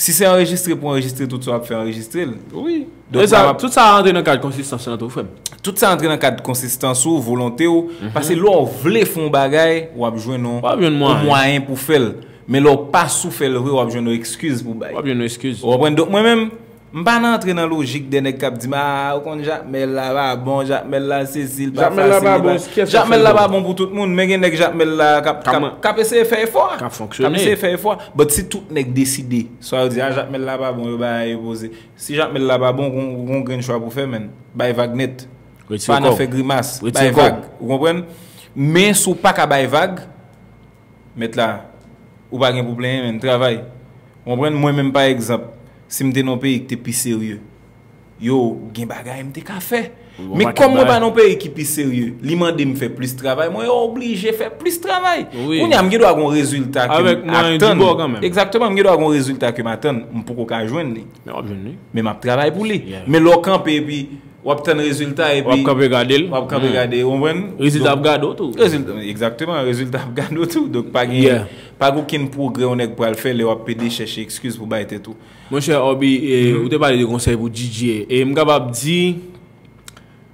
Si se anrejistre pou anrejistre, tout sa w ap fè anrejistre l. Wi. Donk, E sa, m ap- tout sa antre nan kad konsistans lan tou, frè m. Tout sa antre nan kad konsistans ou, volonte w. Paske lè w vle fè yon bagay, w ap jwenn yon, W ap jwenn yon mwayen. Mwayen pou fè l. Men lè w pa sou fè l vre, w ap jwenn yon ekskiz pou bay. W ap jwenn yon ekskiz. Ou konprann? Donk, mwen menm, m pa nan antre nan lojik de nèg k ap di m, ah, ou konn Jakmèl la pa bon, Jakmèl la sesi, l pa Jakmèl la fasil, pa li bon, pa- kiyès k ap Jakmèl fè la l pa bon? Bon pou tout moun, men gen nèg Jakmèl la k ap, k ap, Kòman? K ap eseye fè efò. K ap fonksyone. K ap eseye fè efò. But si tout nèg deside, swa yo di, ah, Jakmèl la pa bon, yo bay yo poze. Si Jakmèl la pa bon, gon, gon grenn chwa pou fè, men. Bay vag nèt. Retire Pa nan kòb. Fè grimas. Retire Bay kòb. Vag. Ou konprann? Men si w pa ka bay vag, mèt la, ou pa gen pou plenyen, men travay. Ou konprann? Mwen menm, pa egzanp, si m te nan yon peyi ki te pi serye, yo, gen bagay m te ka fè. Men kòm mwen pa nan yon peyi ki pi serye, li mande m fè plis travay, mwen oblije fè plis travay. Wi. Kounye a, m gen dwa gen yon rezilta ke Avèk m mwayen atann. Dibò kanmenm. Egzakteman, m gen dwa gen yon rezilta ke m atann, m poko ka jwenn li. Men w ap jwenn li. Men m ap travay pou li. Yeah. Men lè w kanpe epi w ap tann rezilta epi W ap kanpe gade l. W ap kanpe gade, ou konprann? Rezilta Donk, ap gade w tou. Rezilta, egzakteman, rezilta ap gade w tou. Donk, pa gen, Yeah. Pa gen okenn pwogrè yon nèg pral fè lè w ap pede chèche ekskiz pou bay tèt ou. Monchè, Obi, e, ou te pale de konsèy pou D J. E m kapab di,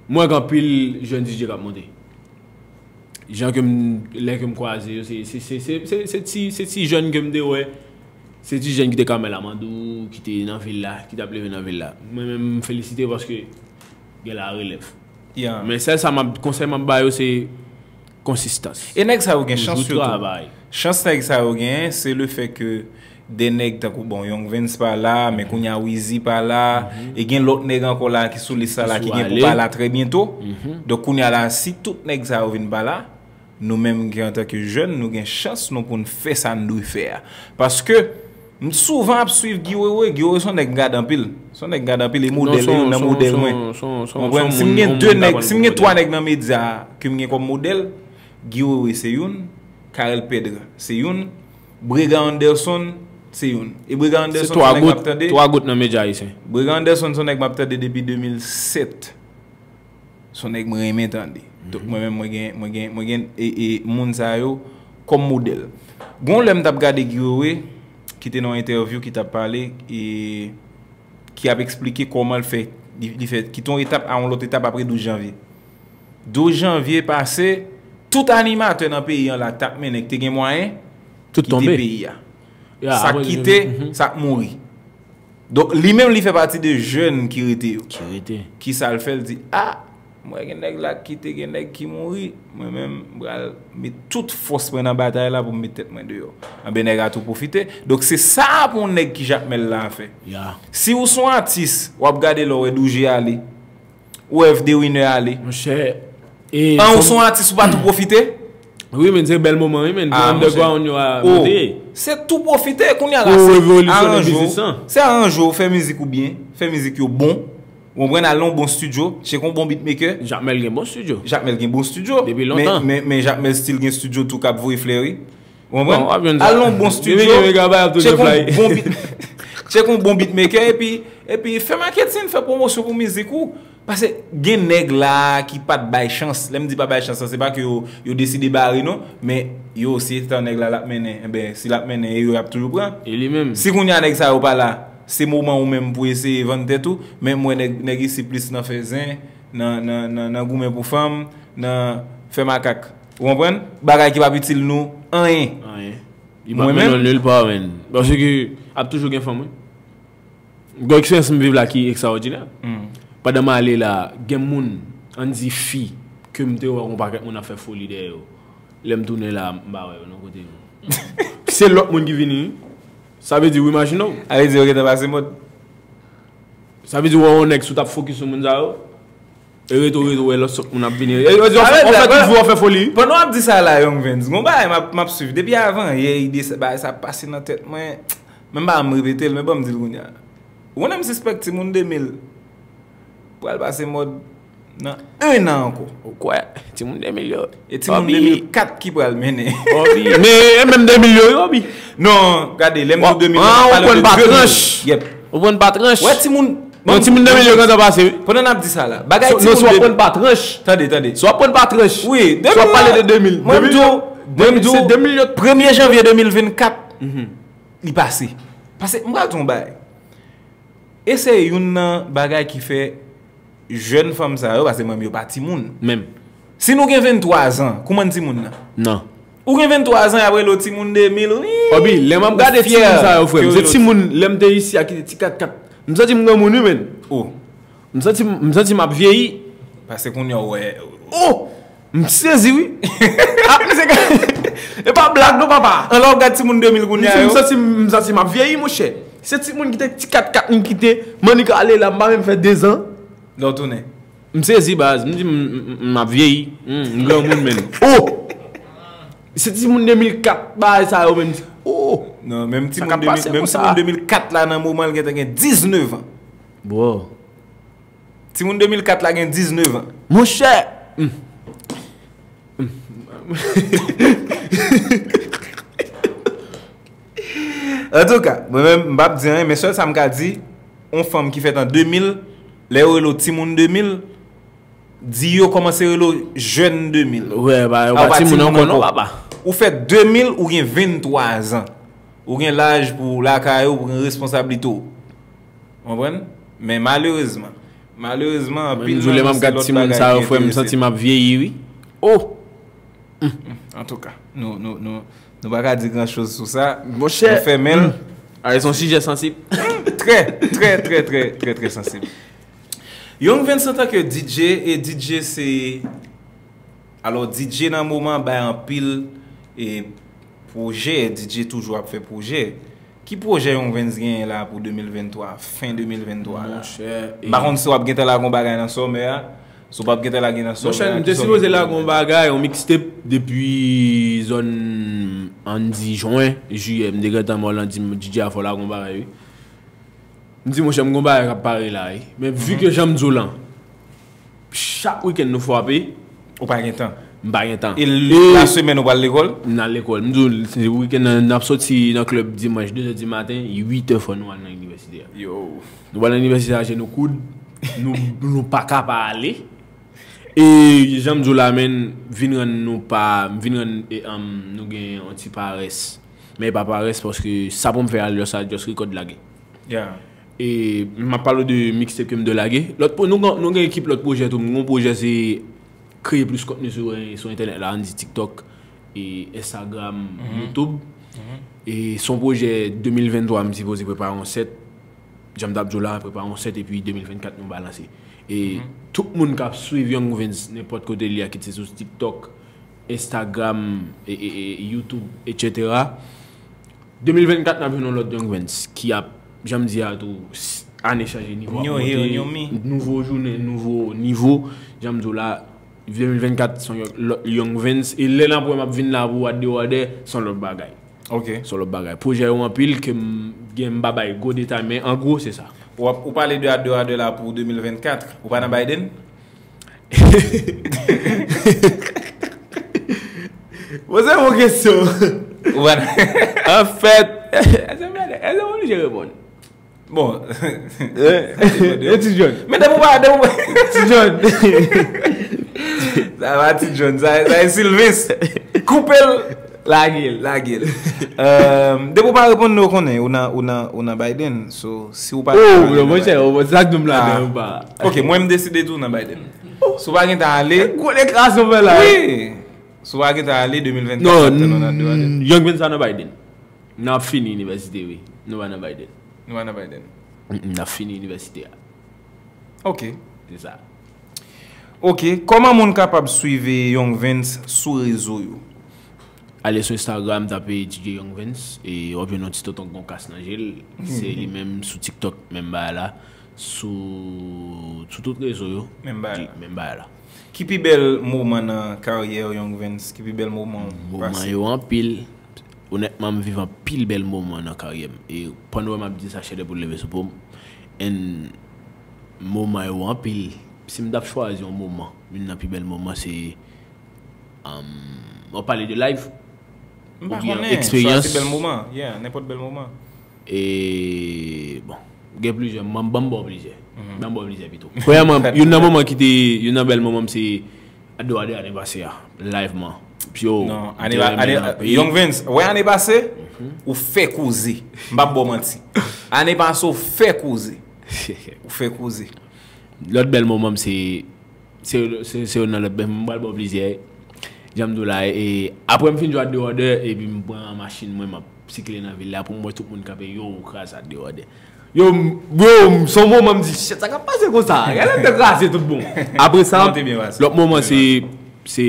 mwen gen anpil jèn D J k ap monte. Jan ke m, lè ke m kwaze yo, se, se, se, se, se, se ti, se ti jèn ke m te wè. Se ti jèn ki te Carmel Amandou, ki te nan vil la, ki t ap leve nan vil la. Mwen menm, m felisite paske gen la relèv. Yeah. Men sèl sa m ap, konsèy m ap ba yo, se konsistans. E nèg sa yo gen chans Toujou yo tou. Travay. Chans nèg sa yo genyen, se le fè ke de nèg tankou, bon, Young Vince pa la, men kounye a Weezy pa la, e gen lòt nèg ankò la ki sou lis sa la ki Sou gen pou ale. pa la trè byento. Donk kounye a la, si tout nèg sa yo vin pa la, nou menm ki antanke jèn, nou gen chans nou pou n fè sa n dwe fè a. Paske, m souvan ap swiv Guy Wewe, Guy Wewe se yon nèg m gade anpil. Se yon nèg m gade anpil, e modèl, e youn nan modèl mwen. Ou konprann? Si m gen de nèg, si m gen twa nèg nan medya ke m gen kòm modèl, Guy Wewe se youn, Carel Pedre se youn, Brega Anderson se youn. E Brega Anderson se yon nèg m ap tande. Twa gout nan medya ayisyen. Brega Anderson se yon nèg m ap tande depi de mil sèt. Se yon nèg mwen renmen tande. Donk mwen menm, mwen gen, mwen gen, mwen gen e, e moun sa yo kòm modèl. Gon lè m t ap gade Guy Wewe, ki te nan yon entèvyou, ki t ap pale, e ki ap eksplike kòman l fè, li, li fè kite yon etap a yon lòt etap apre douz janvye. Douz janvye pase, tout animatè nan peyi an la k t ap mennen, ki te gen mwayen, Tout kite tonbe. Peyi a. Ya, Sa apre k kite, sa k mouri. Donk, li menm, li fè pati de jèn ki rete yo. Ki rete. Kisa l fè? L di, a, m wè gen nèg la k kite, gen nèg ki mouri. Mwen menm, m pral met tout fòs mwen nan batay la pou m met tèt mwen deyò. Anben, nèg la tou pwofite. Donk, se sa pou yon nèg ki Jakmèl la fè. Ya. Si ou se yon atis, w ap gade lè w wè Douje ale, ou wè F D Winner ale. Monchè. E An, ou fòm- se yon atis, ou pa tou pwofite? Wi, men se bèl moman, wi, men. Ah, Pou underground yo a Oh, monte. Se tou pwofite, kounye a la, Pou se revolisyonnen aranj ou. biznis lan. Se aranj ou, fè mizik ou byen, fè mizik yo bon. Ou konprann, al nan yon bon studio, tcheke yon bon beatmaker. Jakmèl gen bon studio. Jakmèl gen bon studio. Depi Men, lontan. men, men Jakmèl still gen studio tou k ap voye flè, wi. Ou konprann? Bon, w ap jwenn sa. Al nan yon bon Depi studio, gen mega bay ap tounen tcheke fly. yon bon beat, tcheke yon bon beatmaker, epi, epi fè marketing, fè pwomosyon pou mizik ou. Paske gen nèg la ki pa t bay chans. Lè m di pa bay chans, se pa ke yo, yo deside bare, non. Men yo, si se tan nèg la l ap mennen, enben, si l ap mennen, e yo y ap toujou pran. E li menm. Si kounye a nèg sa yo pa la, se moman ou menm pou eseye vann tèt ou. Men m wè nèg, nèg isi plis nan fè zen, nan, nan, nan, nan goumen pou fanm, nan fè makak. Ou konprann? Bagay ki p ap itil nou anyen. Anyen. Li Mwen pa mennen menm? Nil pa, men. Paske ap toujou gen fanm, wi. Gon eksperyans m viv la ki ekstraòdinè. Hmm. Pandan m ale la, gen moun, ann di fi, ke m te wè yon pakèt moun ap fè foli dèyè yo. Lè m tounen la, m pa wè yo nan kote yo. Se lòt moun ki vini, wi. Sa vle di, ou imajine w. A vle di, yo gentan pase mòd. Sa vle di, w wè yon nèg sou t ap fokis sou moun sa yo. E rete, rete, wè lòt sòt moun ap vini. E, e, Sa vle di, an fèt, wè, ou fè ti vi, w ap fè foli. Pandan w ap di sa la, Young Vens, gon bagay m ap, m ap swiv. Depi avan yè, ide sa, bagay sa pase nan tèt mwen. Men m pa m repete l, men ban m di l kounye a. Ou konnen m sispèk timoun de mil pral pase mòd nan en an ankò. Ou kwè? Timoun de mil yo. E timoun de mil kat ki pral mennen. Obi. Men e menm de mil yo, yo, Obi. Non, gade, lè m di de mil, Ah, m ou pale prann de pa de mil. tranch. Yep. Ou prann pa tranch. Wè timoun. Non, timoun de mil yo gentan pase, wi. Pandan n ap di sa la, bagay So, non, si w ap timoun de prann pa tranch. Tande, tande. Si w ap prann pa tranch. Wi, Si w ap pale de de mil. Mwen m di w, mwen m di Se de mil yo. w, premye janvye de mil vennkat, li pase. Paske, m pral di w yon bagay. E se youn nan bagay ki fè jèn fanm sa yo, paske mwen menm yo pa timoun. Menm. Si nou gen venntwa zan, kouman n timoun nan? Non. Ou gen venntwa zan, y ap rele w timoun de mil, wi. Obi, lè m ap gade Fyè timoun sa yo, frè m. ke Se yo- timoun, lè m te isi a ki te ti kat kat. M santi m granmoun, wi, men. Oh, M santi, m santi m ap vyeyi. paske kounye a w wè. Oh! M sezi, wi. Ah, men se ka-, e pa blag, non, papa. An lè w ap gade timoun de mil M kounye a santi, m yo. santi, m santi m ap vyeyi, monchè. Se timoun ki te ti kat kat, m kite, m annik ale la, m pa menm fè de zan. Lè w tounen. M sezi, baz. M di, m, m, m ap vyeyi. M, m granmoun, menm. Oh! Se timoun de mil kat, bagay sa yo, menm. Oh! Non, menm Sa timoun ka de mil, pase menm konsa. Timoun de mil kat la nan moman l gentan gen diznèf an. Bro. Timoun de mil kat la gen diznèf an. Monchè! Mm. Antouka, mwen menm, m p ap di anyen, men sèl sa m ka di, yon fanm ki fèt an de mil, lè yo rele w timoun de mil, di yo kòmanse rele w jèn de mil. Wè, ba, yo Ah, pa timoun ankò, non, ankò. Papa. Ou fèt de mil, ou gen venntwa zan. Ou gen laj pou lakay ou, pou gen responsablite w. Konprann? Men malerezman, malerezman, anpil Mwen, lè m ap gad timoun sa yo, frè m, m santi m ap vyeyi, wi. Oh! Antouka, nou, nou, nou, nou pa ka di gran choz sou sa. Monchè. Nou fèmen l. Ah, se yon sijè sansib. Trè, trè, trè, trè, trè, trè sansib. Young Vens antanke D J, e D J se, alò, D J nan moman bay anpil, e, pwojè, D J toujou ap fè pwojè. Ki pwojè Young Vens genyen la pou de mil venntwa, fen de mil venntwa la? Monchè, M pa konn si w ap gentan lage yon bagay nan sòmè a, si w p ap gentan lage nan sòmè Monchè, a, m te ki sòmè sipoze w ap lage yon mixtape depi zòn, ann di, jen, jiyè. M te gentan mò lan di m, D J a fò lage yon bagay, wi. M di, monchè, m gon bagay k ap pare la, wi. Men vi ke jan m di w lan, chak wikenn nou frape, Ou pa gen tan. M pa gen tan. E l- la semèn ou pral lekòl? M nan lekòl. M di w, se wikenn nan, n ap soti nan klèb dimanch de zè di maten, uit è fò nou al nan inivèsite a. Yo. Nou pral nan inivèsite a, je nou koud, nou, nou pa ka pa ale. E jan m di w la, men, vin rann nou pa, vin rann, e, um, nou gen yon ti parès. Men e pa parès paske sa pou m fè a lè sa, just record lage. Yeah. E m ap pale de mixtape ke m te lage. Lòt pwo-, nou gen, nou gen ekip lòt pwojè tou. M gen yon pwojè se kreye plis kontni sou, sou entènèt la, ann di TikTok, e Instagram, YouTube. E se yon pwojè de mil venntwa m sipoze prepare yon sèt. Jan m t ap di w la, prepare yon sèt epi de mil vennkat nou balanse. E tout moun k ap swiv Young Vens nenpòt kote li a, kit se sou TikTok, Instagram, e, e, e, YouTube, etsetera. De mil vennkat n ap jwenn yon lòt Young Vens ki ap, jan m di a tou, s-, ane chanje, nivo ap monte, nouvo jounen, nouvo nivo. Jan m di w la, de mil vennkat se yon lòt Young Vens. E lè n ap wè m ap vin la pou What the Order, se yon lòt bagay. Se yon lòt bagay. Pwojè yo anpil ke m gen, m pa bay gwo detay, men an gwo, se sa. Ou ap, ou pale de What the Order la pou de mil vennkat, ou pa nan Biden? Poze yon kesyon. Ou pa nan Anfèt, èske m oblije reponn? Bon. E Ti John. Men depi w pa, depi w pa Ti John. Sa pa Ti John, sa, sa e Sylvens. Koupe l. Lage l. Lage l. Euh, depi w pa reponn nou, konnen ou nan, ou nan, ou nan Biden. So, si w pa Oh, nan yo, Biden, monchè, oh, sa k nou m ladan, ah, ou pa. Ok, mwen m deside tou nan Biden. Si w pa gen tan ale. Gwo deklarasyon fè la. Wi. Si w pa gen tan ale, de mil vennkat, non, n ap tann ou nan de a de. Young Vens sa nan Biden. N ap fini inivèsite, wi. Nou pa nan Biden. Nou pa nan Biden. Mm, mm, n ap fini inivèsite a. Ok. Se sa. Ok, kòman moun kapab swiv Young Vens sou rezo yo? Ale sou Instagram, tape D J Young Vens, e w ap jwenn yon ti tonton k gon kas nan je l. Se li menm sou TikTok, menm bagay la. Sou, sou tout rezo yo. Menm bagay la. Menm bagay la. Ki pi bèl moman nan karyè Young Vens? Ki pi bèl moman w pase? Moman yo anpil. Onètman, m viv anpil bèl moman nan karyè m. E pandan w wè m ap di sa, chèdè pou leve sou po m. And moman yo anpil. Si m t ap chwazi yon moman, youn nan pi bèl moman se, um, w ap pale de live? M pa konnen, sa se bèl moman. Yeah, nenpòt bèl moman. E, bon, gen plizyè, m, ban m ba w plizyè. Ban m ba w plizyè pito. Premyèman, youn nan moman ki te, youn nan bèl moman m se Ado a de ane pase a, liveman. Pyo, non, ane, ane, Young Vens, wè ane pase, ou fè koze. M p ap ba w manti. Ane pase, ou fè koze. Ou fè koze. Lòt bèl moman m se, se, se, se youn nan lòt bèl, m pral ba w plizyè. Jan m di w la, e, apre m fin jwe At The Order, epi m pran machin mwen, m ap sikile nan vil la, pou m wè tout moun kanpe, yo, ou kraze At The Order. Yo, m, bro, m, se yon moman m di, shit, sa k ap pase konsa? Gade lè m te kraze tout bon. Apre sa, lòt moman se, se,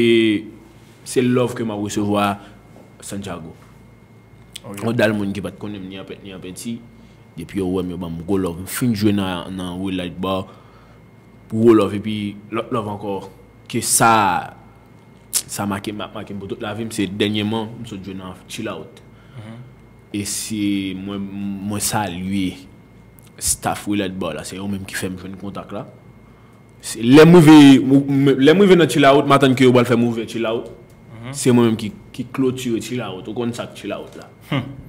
se love ke m ap resevwa Santiago. Yon dal moun ki pa t konnen m ni anpèt ni anpèti. Depi yo wè m, yo ban m gwo love. M fin jwe nan, nan Red Light Bar. Gwo love, epi lòt love ankò. Ke sa, sa make m, ap make m pou tout lavi m. Se dènyèman, m sot jwe nan Chill Out. E se mwen, mwen salye staff Red Light Bar la. Se yo menm ki fè m jwenn kontak la. Se, lè m rive, lè m rive nan Chill Out, m atann ke yo pral fè m ouvè Chill Out. Se mwen menm ki, ki klotire Chill Out. Ou konn sa k Chill Out la?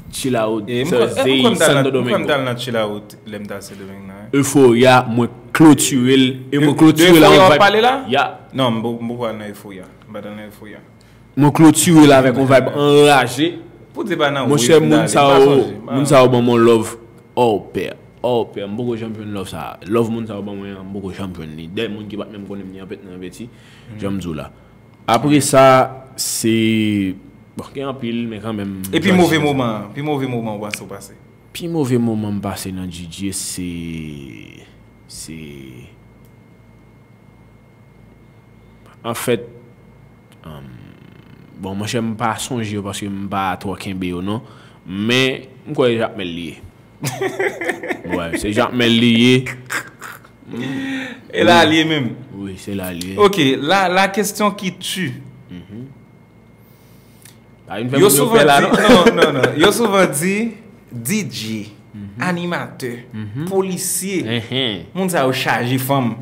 Chill Out, Thursday, Santo Domingo. M konn t al nan Chill Out lè m t al Sendomeng nan. Euphoria, mwen klotire l, e mwen klotire l avèk vibe. Euphoria w ap pale la? Ya. Non, m poko al nan Euphoria. M pa t al nan Euphoria. Mwen klotire l avèk yon vibe anraje. Pou di pa nan wave m t ale, m pa sonje. Monchè, moun sa yo, moun sa yo ban mwen love hors pair. Hors pair, m poko janm jwenn love sa. Love moun sa yo ban mwen an, m poko janm jwenn li. De moun ki pa t menm konnen m ni anpèt ni anpèti, jan m di w la. Apre sa, se, bon, gen anpil, men kanmenm. E pi move moman, pi move moman ou panse w pase? Pi move moman m pase nan D J se, se, anfèt, um, bon, monchè, m pa sonje yo paske m pa twò kenbe yo, non. Men, m kwè Jakmèl li ye. Wi, se Jakmèl li ye. E la li ye menm. Wi, se la li ye. Ok, la, la question qui tue. Pa vin fè moun yo pè la, non. Non, non, non. Yo souvan di D J, animatè, polisye, moun sa yo chaje fanm.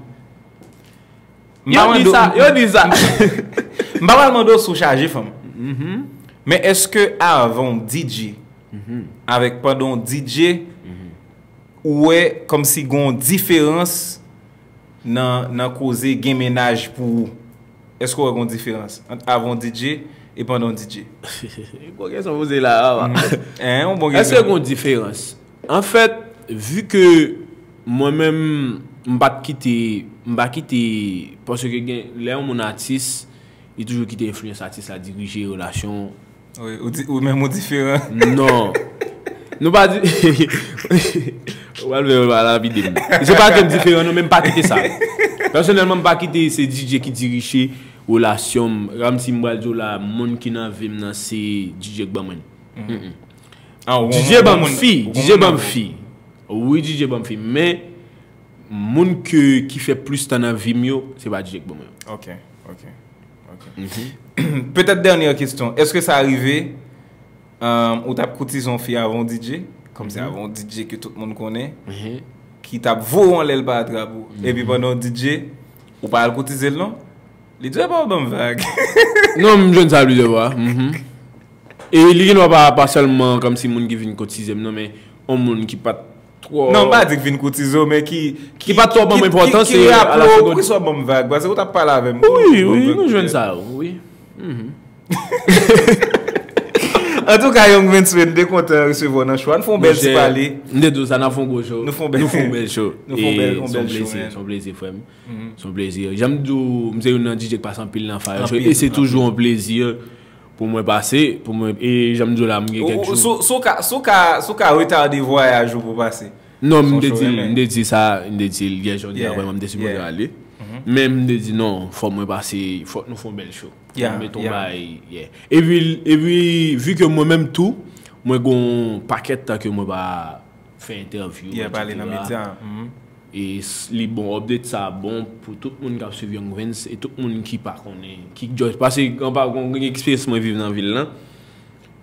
Yo di sa, yo di sa. M pa pral mande w si w chaje fanm. Men èske avan w D J, avèk pandan w D J, ou wè kòmsi gen yon diferans nan, nan koze gen mennaj pou ou? Èske w wè gen yon diferans ant avan w D J e pandan w D J? Gwo kesyon poze la, papa. Hein, yon bon kesyon. Èske gen yon diferans? Anfèt, vi ke Mwen menm, m pa t kite, m pa kite, paske gen lè yon moun atis, li toujou kite enfliyans atis la dirije relasyon. Wi, ou, di, ou menm ou diferan. Non. Nou pa di. Ou al vè pa lapide m. Se pa ke m diferan, non, men m pa kite sa. Pèsonèlman, m pa kite se D J ki dirije relasyon m. Kòm si m pral di w la, moun ki nan vi m nan se D J k ban mwen. Ah, ou D J gon ban m moun- fi, ou gon D J moun ban m nan- fi. Wi, D J ban m fi. Men, moun ke, ki fè plis tan nan vi m yo, se pa D J k ban mwen. Ok, ok, ok. Petèt dènyè kesyon. Èske sa rive, um, ou t ap koutize yon fi avan yon D J, kòmsi avan yon D J ke tout moun konnen, ki t ap voye w anlè l pa atrap ou. Epi pandan yon D J, ou pa al koutize l non? Li di, "Epa, w ban m vag." Non, m jwenn sa plizyè fwa. Mhm. E li gen dwa pa, pa sèlman kòmsi moun ki vin koutize m, non, men yon moun ki pa t twò. Non, m pa di k vin koutize w, men ki, Ki pa t twò ban m enpòtans, ki e raple w alasegonn. Poukisa w ban m vag? Paske ou t ap pale avè m. Wi, wi, nou jwenn sa, wi. Mhm. Antouka, Young Vens, nou te kontan resevwa w nan show a. Nou fè yon bèl ti Monchè, pale. M te di w sa, n ap fè yon gwo show. Nou fè yon bèl- Nou fè yon bèl show. Nou fè yon bèl- E yon se yon bèl show, plezi, man. se yon plezi, frè m. Mhm. Se yon plezi. Jan m di w, m se youn nan D J k pase anpil nan Fire Show. Anpil, E se toujou anpil. Yon plezi pou mwen pase. Pou mwen, e jan m di w la, m gen kèk Ou- ou- jou. Si w- si w ka- si w ka- si w ka retade vwayaj ou pou pase. Non, m Son te show di l, renmen. M te di sa, m te di l, yè jodi a, Yeah, vrèman, m te sipoze yeah. Ale. Mhm. Men m te di non, fò mwen pase, fò nou fè yon bèl show. Fò Yeah, nou met yon yeah. Bagay, yeah. Epi, epi, vi ke mwen menm tou, mwen gon pakèt tan ke mwen pa fè entèvyou, Yeah, pale nan et cetera. Medya. Mhm. E s- li bon, update sa bon pou tout moun k ap swiv Young Vens e tout moun ki pa konnen, ki just, paske gen pa gon gen eksperyans mwen viv nan vil lan.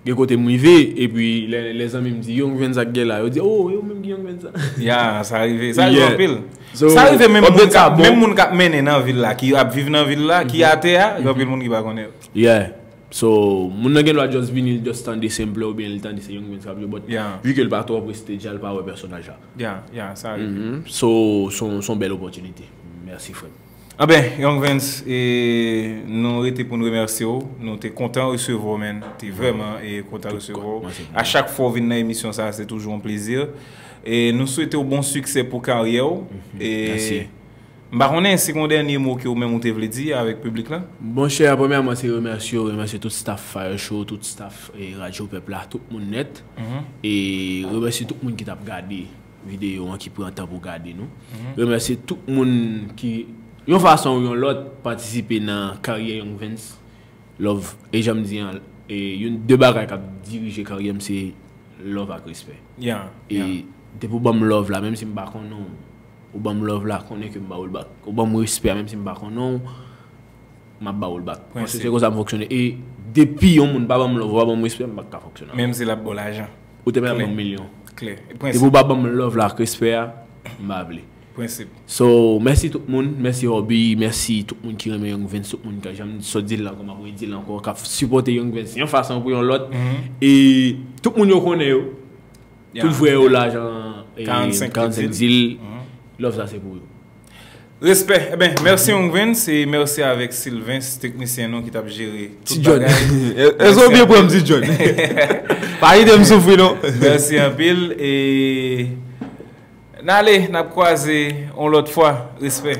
Gen kote m rive, epi lè, lè zanmi m di, "Young Vens ak Gela," yo di, "Oh, yo menm ki Young Vens sa." Ya, sa rive. Sa rive Yeah. Anpil. So, Sa rive menm moun update k sa ap, bon. Menm moun k ap mennen nan vil la, ki ap viv nan vil la, ki atè a, gen anpil moun ki pa konnen. Yeah. So, moun nan gen dwa just vini, just tande sample oubyen li tande se Young Vens k ap jwe, but Yeah. vi ke l pa twò prestige, l pa wè pèsonaj la. Ya, ya, sa rive. Mhm. So, son, son bèl opòtinite. Mèsi, frè m. Anben, Young Vens, e, nou rete pou n remèsye w. Nou te kontan resevwa w, man. Te vrèman e, kontan resevwa w. Mèsi. A chak fwa w vin nan emisyon sa, se toujou yon plezi. E nou swete w bon siksè pou karyè w. E Mèsi. M pa konnen si gon dènye mo ke ou menm ou te vle di avèk piblik la. Monchè, premyèman, se remèsye w, remèsye tout staff Fire Show, tout staff e, Radyo Pèp la, tout moun nèt. E remèsye tout moun ki t ap gade videyo an, ki pran tan pou gade nou. Remèsye tout moun ki, yon fason ou yon lòt, patisipe nan karyè Young Vens. Love, e jan m di an, e youn de bagay k ap dirije karyè m se love ak respè. Yeah, E yeah. Depi w ban m love la, menm si m pa konnen w, ou ban m love la, konnen ke m ba ou l back. Ou ban m respè a, menm si m pa konnen w, m ap ba ou l back. Paske Prensip. Se konsa m fonksyone. E depi yon moun pa ban m love, ou pa ban m respè, m pa ka fonksyone. Menm si l ap ba w lajan. Ou te mèt ap Klè. ban m milyon. Klè. Depi Prensip. ou pa ban m love la ak respè a, m pa vle. Prensip. So, mèsi tout moun, mèsi Hobby, mèsi tout moun ki renmen Young Vens, tout moun ki, jan m sot di l la ankò, m ap redi l ankò, k ap sipòte Young Vens yon fason pou yon lòt. E tout moun yo konnen yo, Yeah. Tout frè yo la, jan e, Quarante-cinq quarante-cinq Zil. Zil. Love sa se pou yo. Respè. Eben, mèsi Young Vens e mèsi avèk Sylvain, teknisyen nou ki t ap jere tout Ti John. bagay. Èske w byen pran m Ti John? Pa kite m soufri non. Mèsi anpil e n ale, n ap kwaze yon lòt fwa. Respè.